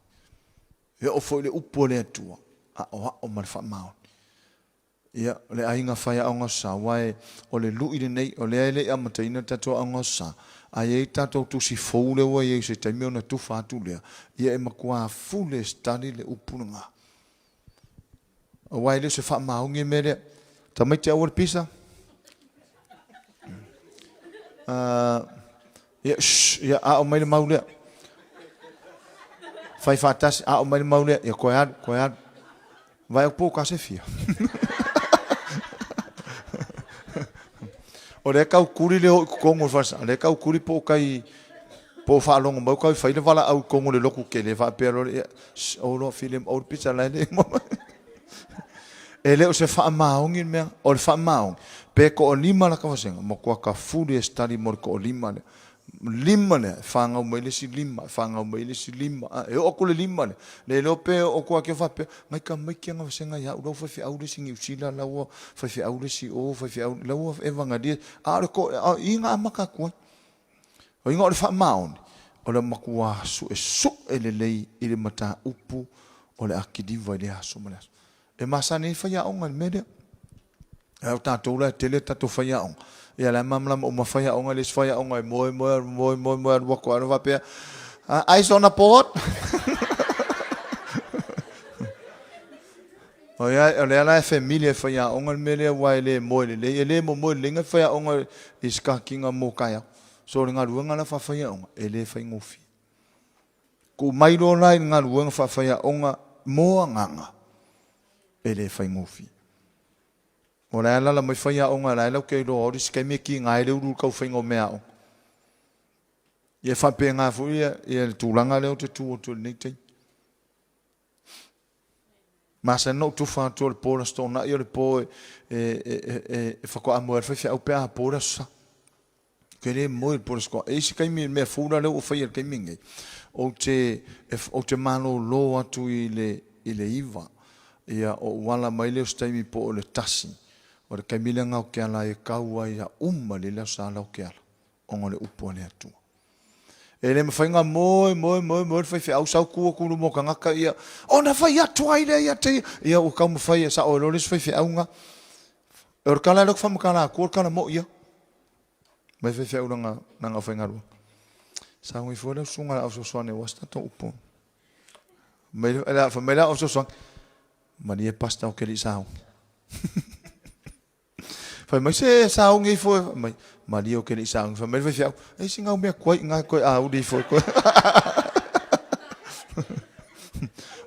E oo foi i le upu a le Atua, aoao ma le faamaoni. Ia, o le aiga fai aoga sa, aua e, o le lui lenei, o lea e le i amataina le tatou aoga sa, a i ai tatou tusi fou lea ua i ai i se taimi ona tufa atu lea, ia e matua fule study le upu lena. Aua e le o se faamaoni le mea lea. Tamaiti aua le pisa. Ia, shh, ia, ao mai le mau lea. Fai faatasi, ao mai le mau lea. Ia, koe alu, koe alu. Vai au po ka se fia. O lea kau kuli le o i totonu o le falesa. O lea kau kuli po o kai po o faalogo mai o kau fai le valaau i totonu o le lotu tele faapea loa le ia shh o loa fili o le pizza la e le E le o se faamaoni le mea, o le faamaoni pe toalima lata vasega matua tafuli e study mo le toalima lea. Lima lea, e fanau mai le isi lima, e fanau mai le isi lima, a, e oo atu le lima lea, le iloa pe oo atu ake faapea, nai tamaiti ana vasega ia au, la ua faifeau le isi Niu Sila, la ua faifeau le isi o, faifeau, la ua evagalia, a o le to, a o i na amata atu ai. O iga o le faamaoni, o le matua suesue lelei i le mataupu o le a kiliva i lea aso ma lea aso. E masani ai faiaoga i le mea lea. Ae o tatou la e tele tatou faiaoga, ia la e malamalama uma faiaoga i le isi faiaoga e moe moe moe moe moe alu atu lava faapea, eyes on a board. Oi o lea la e familiar e faiaoga le mea lea aua e le moe lelei, e le momoe lelei nai faiaoga i sikakiga mo taeao. So o le galuega la faafaiaoga e le faigofie. Tuu mai loa la i le galuega faafaiaoga mo agaga, e le faigofie. O la e alaala mai faiaoga, la e lau te iloa o le isi taimi e tiga ai le ulu i le tau faiga o meaaoga. Ia e faapena foi ia, ia le tulaga lea ou te tu atu ai i lenei taimi. Masani ona ou tufa atu o le po o le Aso Toonai o le po e, e, e, e, e faatoa moe ai le faifeau pe a po le Aso Sa. Ou te le moe i le po o le Aso Toonai. E i ai se taimi, le mea fou la lea ua faia i le taimi lenei, ou te, ou te malolo atu i le, i le 9, ia, ou ala mai lea o se taimi po o le 1, o le taimi lea na ou te ala ai e tau ai ia uma lelei le Aso Sa la ou te ala, ona o le upu a le Atua. E le mafai ona moe, moe, moe, moe le faifeau sau tu atu i luma o tagata ia, ona fai atu ai lea ia te ia. Ia ua taumafai e sao ai loa le isi faifeau na. O le tala lea ou te faamatala atu, o le tala moi ia. Mai faifeau lana, lana aufaigaluega. Sau ifo le susuga i le au fesoasoani aua se tatou upu. Mai, fai mai le au fesoasoani, malie pastor ou te le i sauni. Fai mai se sauni ifo e mai, malie ou te le i sauni. Fai mai le faifeau, e si ngau mea koe i ngā koe a uli ifo e koe.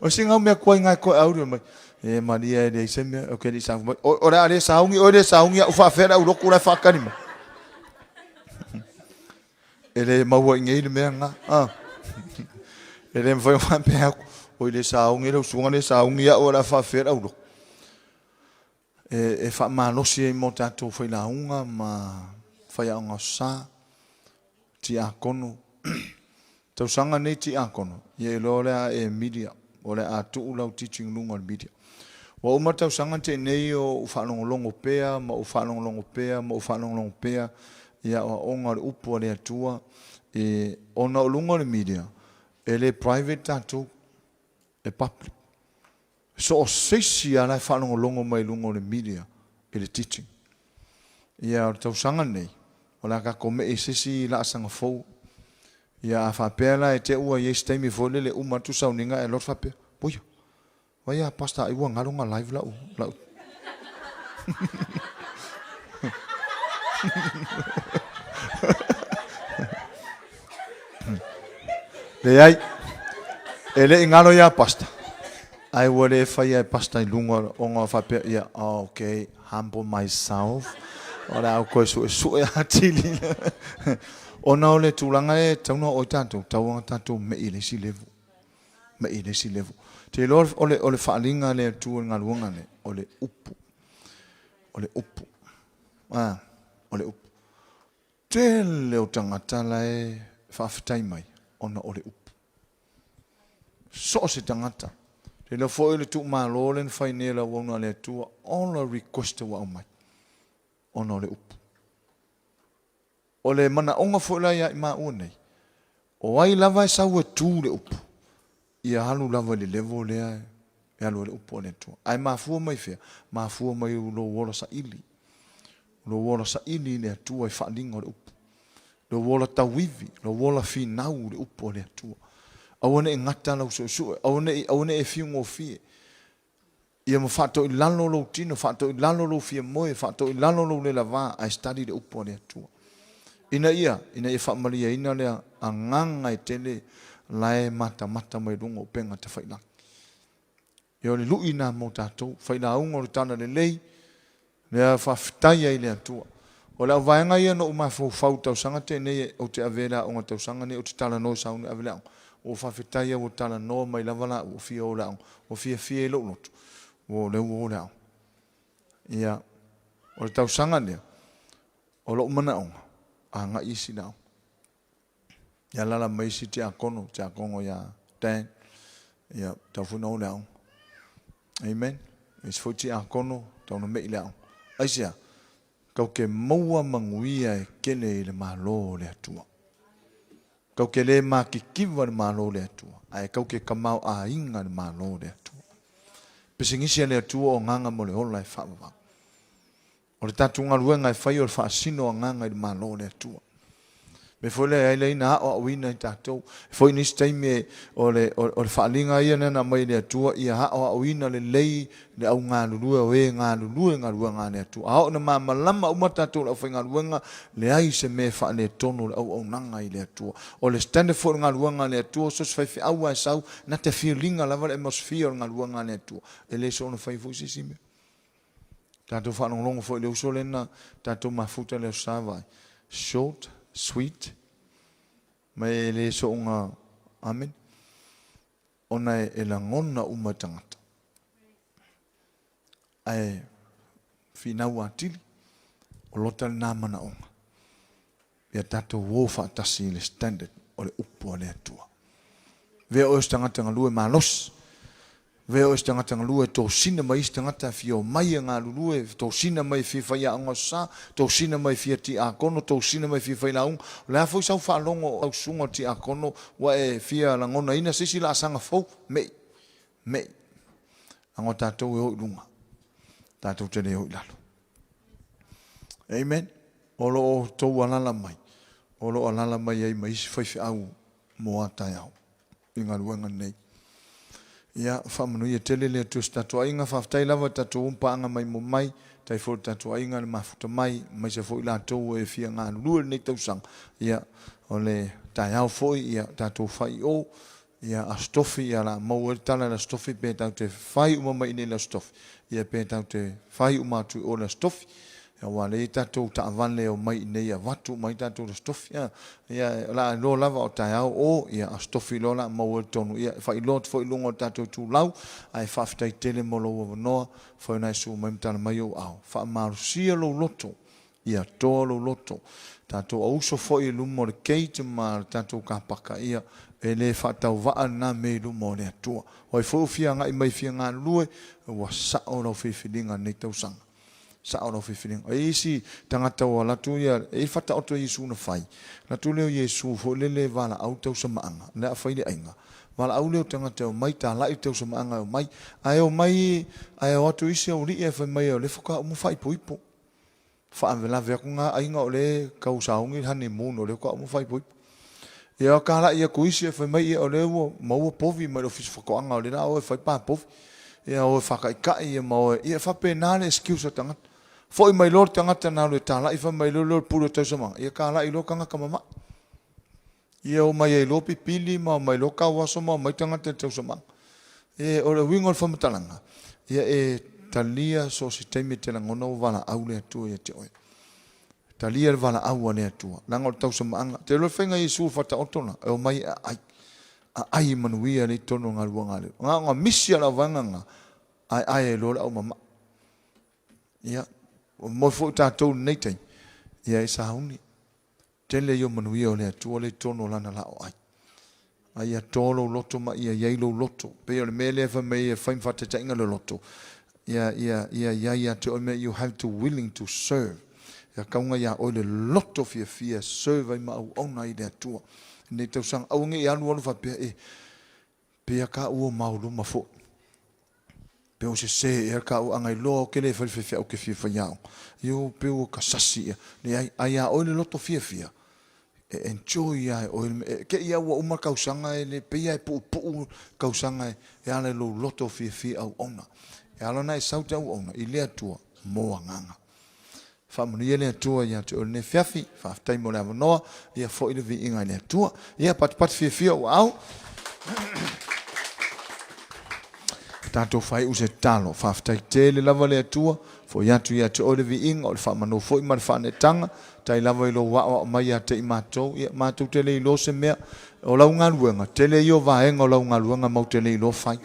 O si ngau mea koe i ngā koe a uli mai. E malie e leai se mea, ou te le i sauni. Mai, o le a le sauni, o le sauni au faafea le au lotu la e whaakani mai. E le maua i nei le mea nga. Ah. E le mawhai o whaapea aku, o i le sauni, le usunga le sauni au o le a faafea le au lotu. E faamalosi ai mo tatou failauga ma faiaoga sa, tiakono. Tausaga nei tiakono, ia iloa o le a e media, o le a tuu lau teaching luga o le media. Ua uma le tausaga na tea nei o ou faalogologo pea ma ou faalogologo pea ma ou faalogologo pea i aoaoga o le upu a le Atua, e, ona o luga o le media, e le private tatou, e public. So o se isi lava la e faalogologo mai i luga o le media i le teaching. Ia o le tausaga lenei, o le a tatou me'i i se isi laasaga fou. Ia a faapea la e te ua i ai se taimi foi lele uma atu sauniga ae loa faapea, Puia, vai a Pastor ai ua galo na live lau, lau. Leai, e le i galo ia Pastor. Ae ua le faia e Pastor i luga ona faapea ia, ok, humble myself, o le a ou toe suesue atili. Ona o le tulaga e tatau ona oo ai tatou, tatau ona tatou mei i le isi level. Mei i le isi level. Ou te iloa o le, o le faaaliga a le Atua i le galuega lea, o le upu. O le upu. Ah, o le upu. Tele o tagata la e faafetai mai ona o le upu. So o se tagata. Te iloa foi le tuumalo lea na fai nei e le auauna a le Atua, all a request ua aumai ona o le upu. O le manaoga foi la ia i maua nei, o ai lava e sau e tu le upu, ia alu lava i le level lea e alu ai le upu a le Atua. Ae mafua mai fea? Mafua mai lou ola saili. Lou ola saili i le Atua i faaaliga o le upu. Lou ola tauivi, lou ola finau i le upu a le Atua. Aua ne i gata lau suesue, aua ne i, aua ne i e fiugofie. Ia ma faatoilalo lou tino, faatoilalo lou fiamoe, faatoilalo lou lelava, ae study le upu a le Atua. Ina ia, ina ia faamalieina le agaga e tele la e matamata mai luga o upega tafailagi. Ia o le lui lena mo tatou, failauga o le tala lelei, lea faafetai ai i le Atua. O le auvaega ia na ou mafaufau i tausaga te nei ou te avea i le aoga tausaga nei ou te talanoa i sauni ave le aoga. Ua ou faafetai ua talanoa mai lava la ua fia o le aoga. Ua fiafia i lou loto. Ua o lea ua o le aoga. Ia, o le tausaga lea, o lou manaoga, agai isi le aoga. Ia alaala mai isi tiakono, tiakono ia Dan, ia tau foi na o le aoga. Amen. Isi foi tiakono, tau na mei le aoga. Aisea? Kau ke maua manuia e kele i le Malo o le Atua. Kau ke le makikiva le Malo o le Atua, ae kau ke kamaoaiga le Malo o le Atua. Pisinisi a le Atua o agaga mo le ola e faavavau. O le tatou galuega e fai o le faasino agaga i le Malo o le Atua. Mea foi lea e ai lea ina aoaoina i tatou. E foi nisi taimi o le, o le faaaliga ia lea na aumai e le Atua ia aoaoina lelei le au galulue o e galulue galuega a le Atua. A oo ina malamalama uma tatou le aufaigaluega, leai se mea e faaletonu o le auaunaga i le Atua. O le standard foi o le galuega a le Atua, so o se faifeau lava e sau, na te filiga lava le atmosphere o le galuega a le Atua. E le soona fai foi se isi mea. Tatou faalogologo foi i le uso lea na tatou mafuta i le Aso Sa vaai. Short, sweet, ma e le soona, amen, ona e lagona uma e tagata. Ae finau atili, o lota lena manaoga. Ia tatou o faatasi i le standard o le upu a le Atua. Avea oe o se tagata galue malosi. Avea oe o se tagata galue e tosina mai isi tagata e fia omai e galulue, tosina mai e fia fai aoga o sa, tosina mai e fia tiakono, tosina mai e fia fai lauga. O le a foi sau faalogo o au susuga o tiakono ua e fia lagonaina se isi laasaga fou? Mei. Mei. Leaga o tatou e o i luga. Tatou te le o i lalo. Amen. O lo o outou alala mai, o lo o alala mai ai ma isi faifeau mo a taeao i galuega nei. Ia, faamanuia tele le Atua i se tatou aiga. Faafetai lava i tatou uma paaga mai mo mai, tai foi le tatou aiga le mafuta mai, aemaise foi latou e fia galulue lenei tausaga. Ia, o le taeao foi, ia, tatou fai o, ia, Aso Tofi, ia, la maua ai le tala i le Aso Tofi, pe tatou te fai uma mai i inei i le Aso Tofi, ia, pe tatou te fai uma atu i o i le Aso Tofi. Ia, aua o lea e i ai tatou taavale e omai i inei e avatu uma ai tatou i le Aso Tofi. Ia, ia, o le a iloa lava o taeao o, ia, Aso Tofi loa o le a maua ai le tonu. Ia, e faailoa atu foi i luga o le tatou itulau, ae faafetai tele mo lou avanoa, foi na e su'u mai ma tala mai ou ao. Faamalosia lou loto, ia toa lou loto. Tatou auso foi i luma o le gate ma le tatou kapaka, ia, e le faatauvaa lena mea i luma o le Atua. O ai foi ua fia agai mai e fia galulue, ua sa'o lau filifiliga i lenei tausaga. Sa'o lau filifiliga. E i ai isi tagata ua alu atu ia, e i ai le faataoto a Iesu na fai, alu atu lea o Iesu foi lele e valaau le tausamaaga, o le a fai le aiga. Valaau lea o tagata e omai, talai le tausamaaga e omai, ae omai, ae o atu isi aualii ae fai mai o lea faatoa uma faaipoipo. Faalavelave atu na aiga o lea e tau sauni le honeymoon o lea faatoa uma faaipoipo. Ia talai atu isi ae fai mai ia o lea ua maua povi mai le Ofisa o Faatoaga o lea o le a o e fai pa povi. Ia o e faataitai ia ma o e, ia e faapena le excuse a tagata. Foi mai loa le tagata na alu e talai fai mai loa lea o le pule o tausamaaga, ia talai loa tagata mama'i. Ia omai ai loa pipili ma omai loa tauaso ma omai tagata i le tausamaaga. E, o le uiga o le faamatalaga, ia e talia so o se taimi e te lagona ua valaau le Atua ia te oe. Talia le valaau a le Atua, leaga o le tausamaaga. Te iloa le faiga a Iesu o le Faataoto la, e omai e aai, aai manuia lea i totonu o galuega a le Alii. Na ona misi lava o le auvaega lena, ae ae ai loa le aumamao. Ia, ua moe foi tatou i lenei taimi, ia e sauni. Tele ia o manuia o le Atua lea i totonu o Lana laoai. A ia to lou loto ma ia i ai lou loto. Pei o le mea lea e fai mai ai e fai ma faataitaiga le loto. Ia, ia, ia i ai ia te oe mea, you have to willing to serve. Ia kauga ia oe le loto fiafia e serve ai ma auauna ai i le Atua. I lenei tausaga, aua ne i alualu faapea, e, Pea ka ua mauluma foi. Pe o sese ea ka ua agai loa o ke le fai le faifeau ke fia faiaoga. Io pe ua ka sasi ea. Leai, ai a oe le loto fiafia, e enjoy a e oe le mea. Te i a ua uma le tausaga e le pei a e puupuu tausaga e ala i lou loto fiafia auauna. E ala ona e sau te auauna i le Atua mo agaga. Faamanuia le Atua ia te oe lenei afiafi. Faafetai mo le avanoa. Ia foi le viiga i le Atua. Ia patipati fiafia ou aao. Tatou faaiu se tatalo. Faafetai tele lava le Atua. Foi atu ia te oe le viiga o le faamanu foi ma le faaneetaga. Tai lava i lou aoao mai ia te i matou. Ia matou te le iloa se mea o lau galuega. Tele ia o vaega o lau galuega matou te le iloa fai.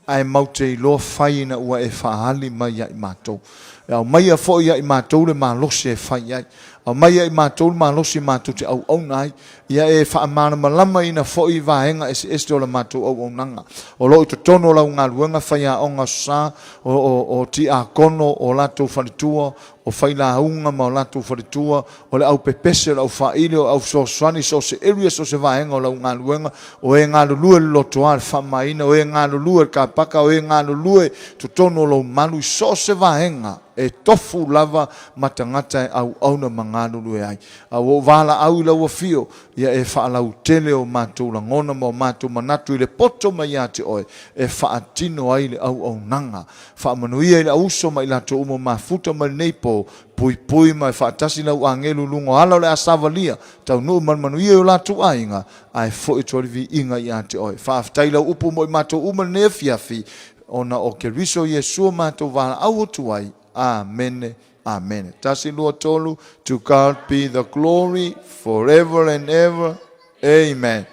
Ae matou te iloa fai ina ua e faaali mai ia i matou. E aumaia foi ia i matou le malosi e fai ai. Aumai ia i matou le malosi matou te auauna ai. Ia e faamalamalamaina foi vaega eseese o la matou auaunaga. O lo o i totonu o lau galuega faiaoga sa, o, o, o tiakono, o latou faletua, o failauga ma o latou faletua, o le aupepese, o le aufaili, o le aufesoasoani, so o se area, so o se vaega o lau galuega, o e galulue i le lotoa, le faamamaina, o e galulue i le kapaka, o e galulue i totonu o lou malu i so o se vaega, e tofu lava ma tagata e auauna ma galulue ai. A ua ou valaau i lau afio, ia e faalautele o matou lagona ma o matou manatu i le poto mai ia te oe, e faatino ai le auaunaga. Faamanuia i le auuso ma i latou uma mafuta mai lenei po, puipui ma e faatasi lau agelu i luga o ala o le a savalia, taunuu ma le manuia i o latou aiga, ae foi atu ai le viiga ia te oe. Faafetai lau upu mo i matou uma lenei afiafi, ona o Keriso Iesu o matou valaau atu ai. Amene. Amene. Tasi, lua, tolu. To God be the glory forever and ever. Amen.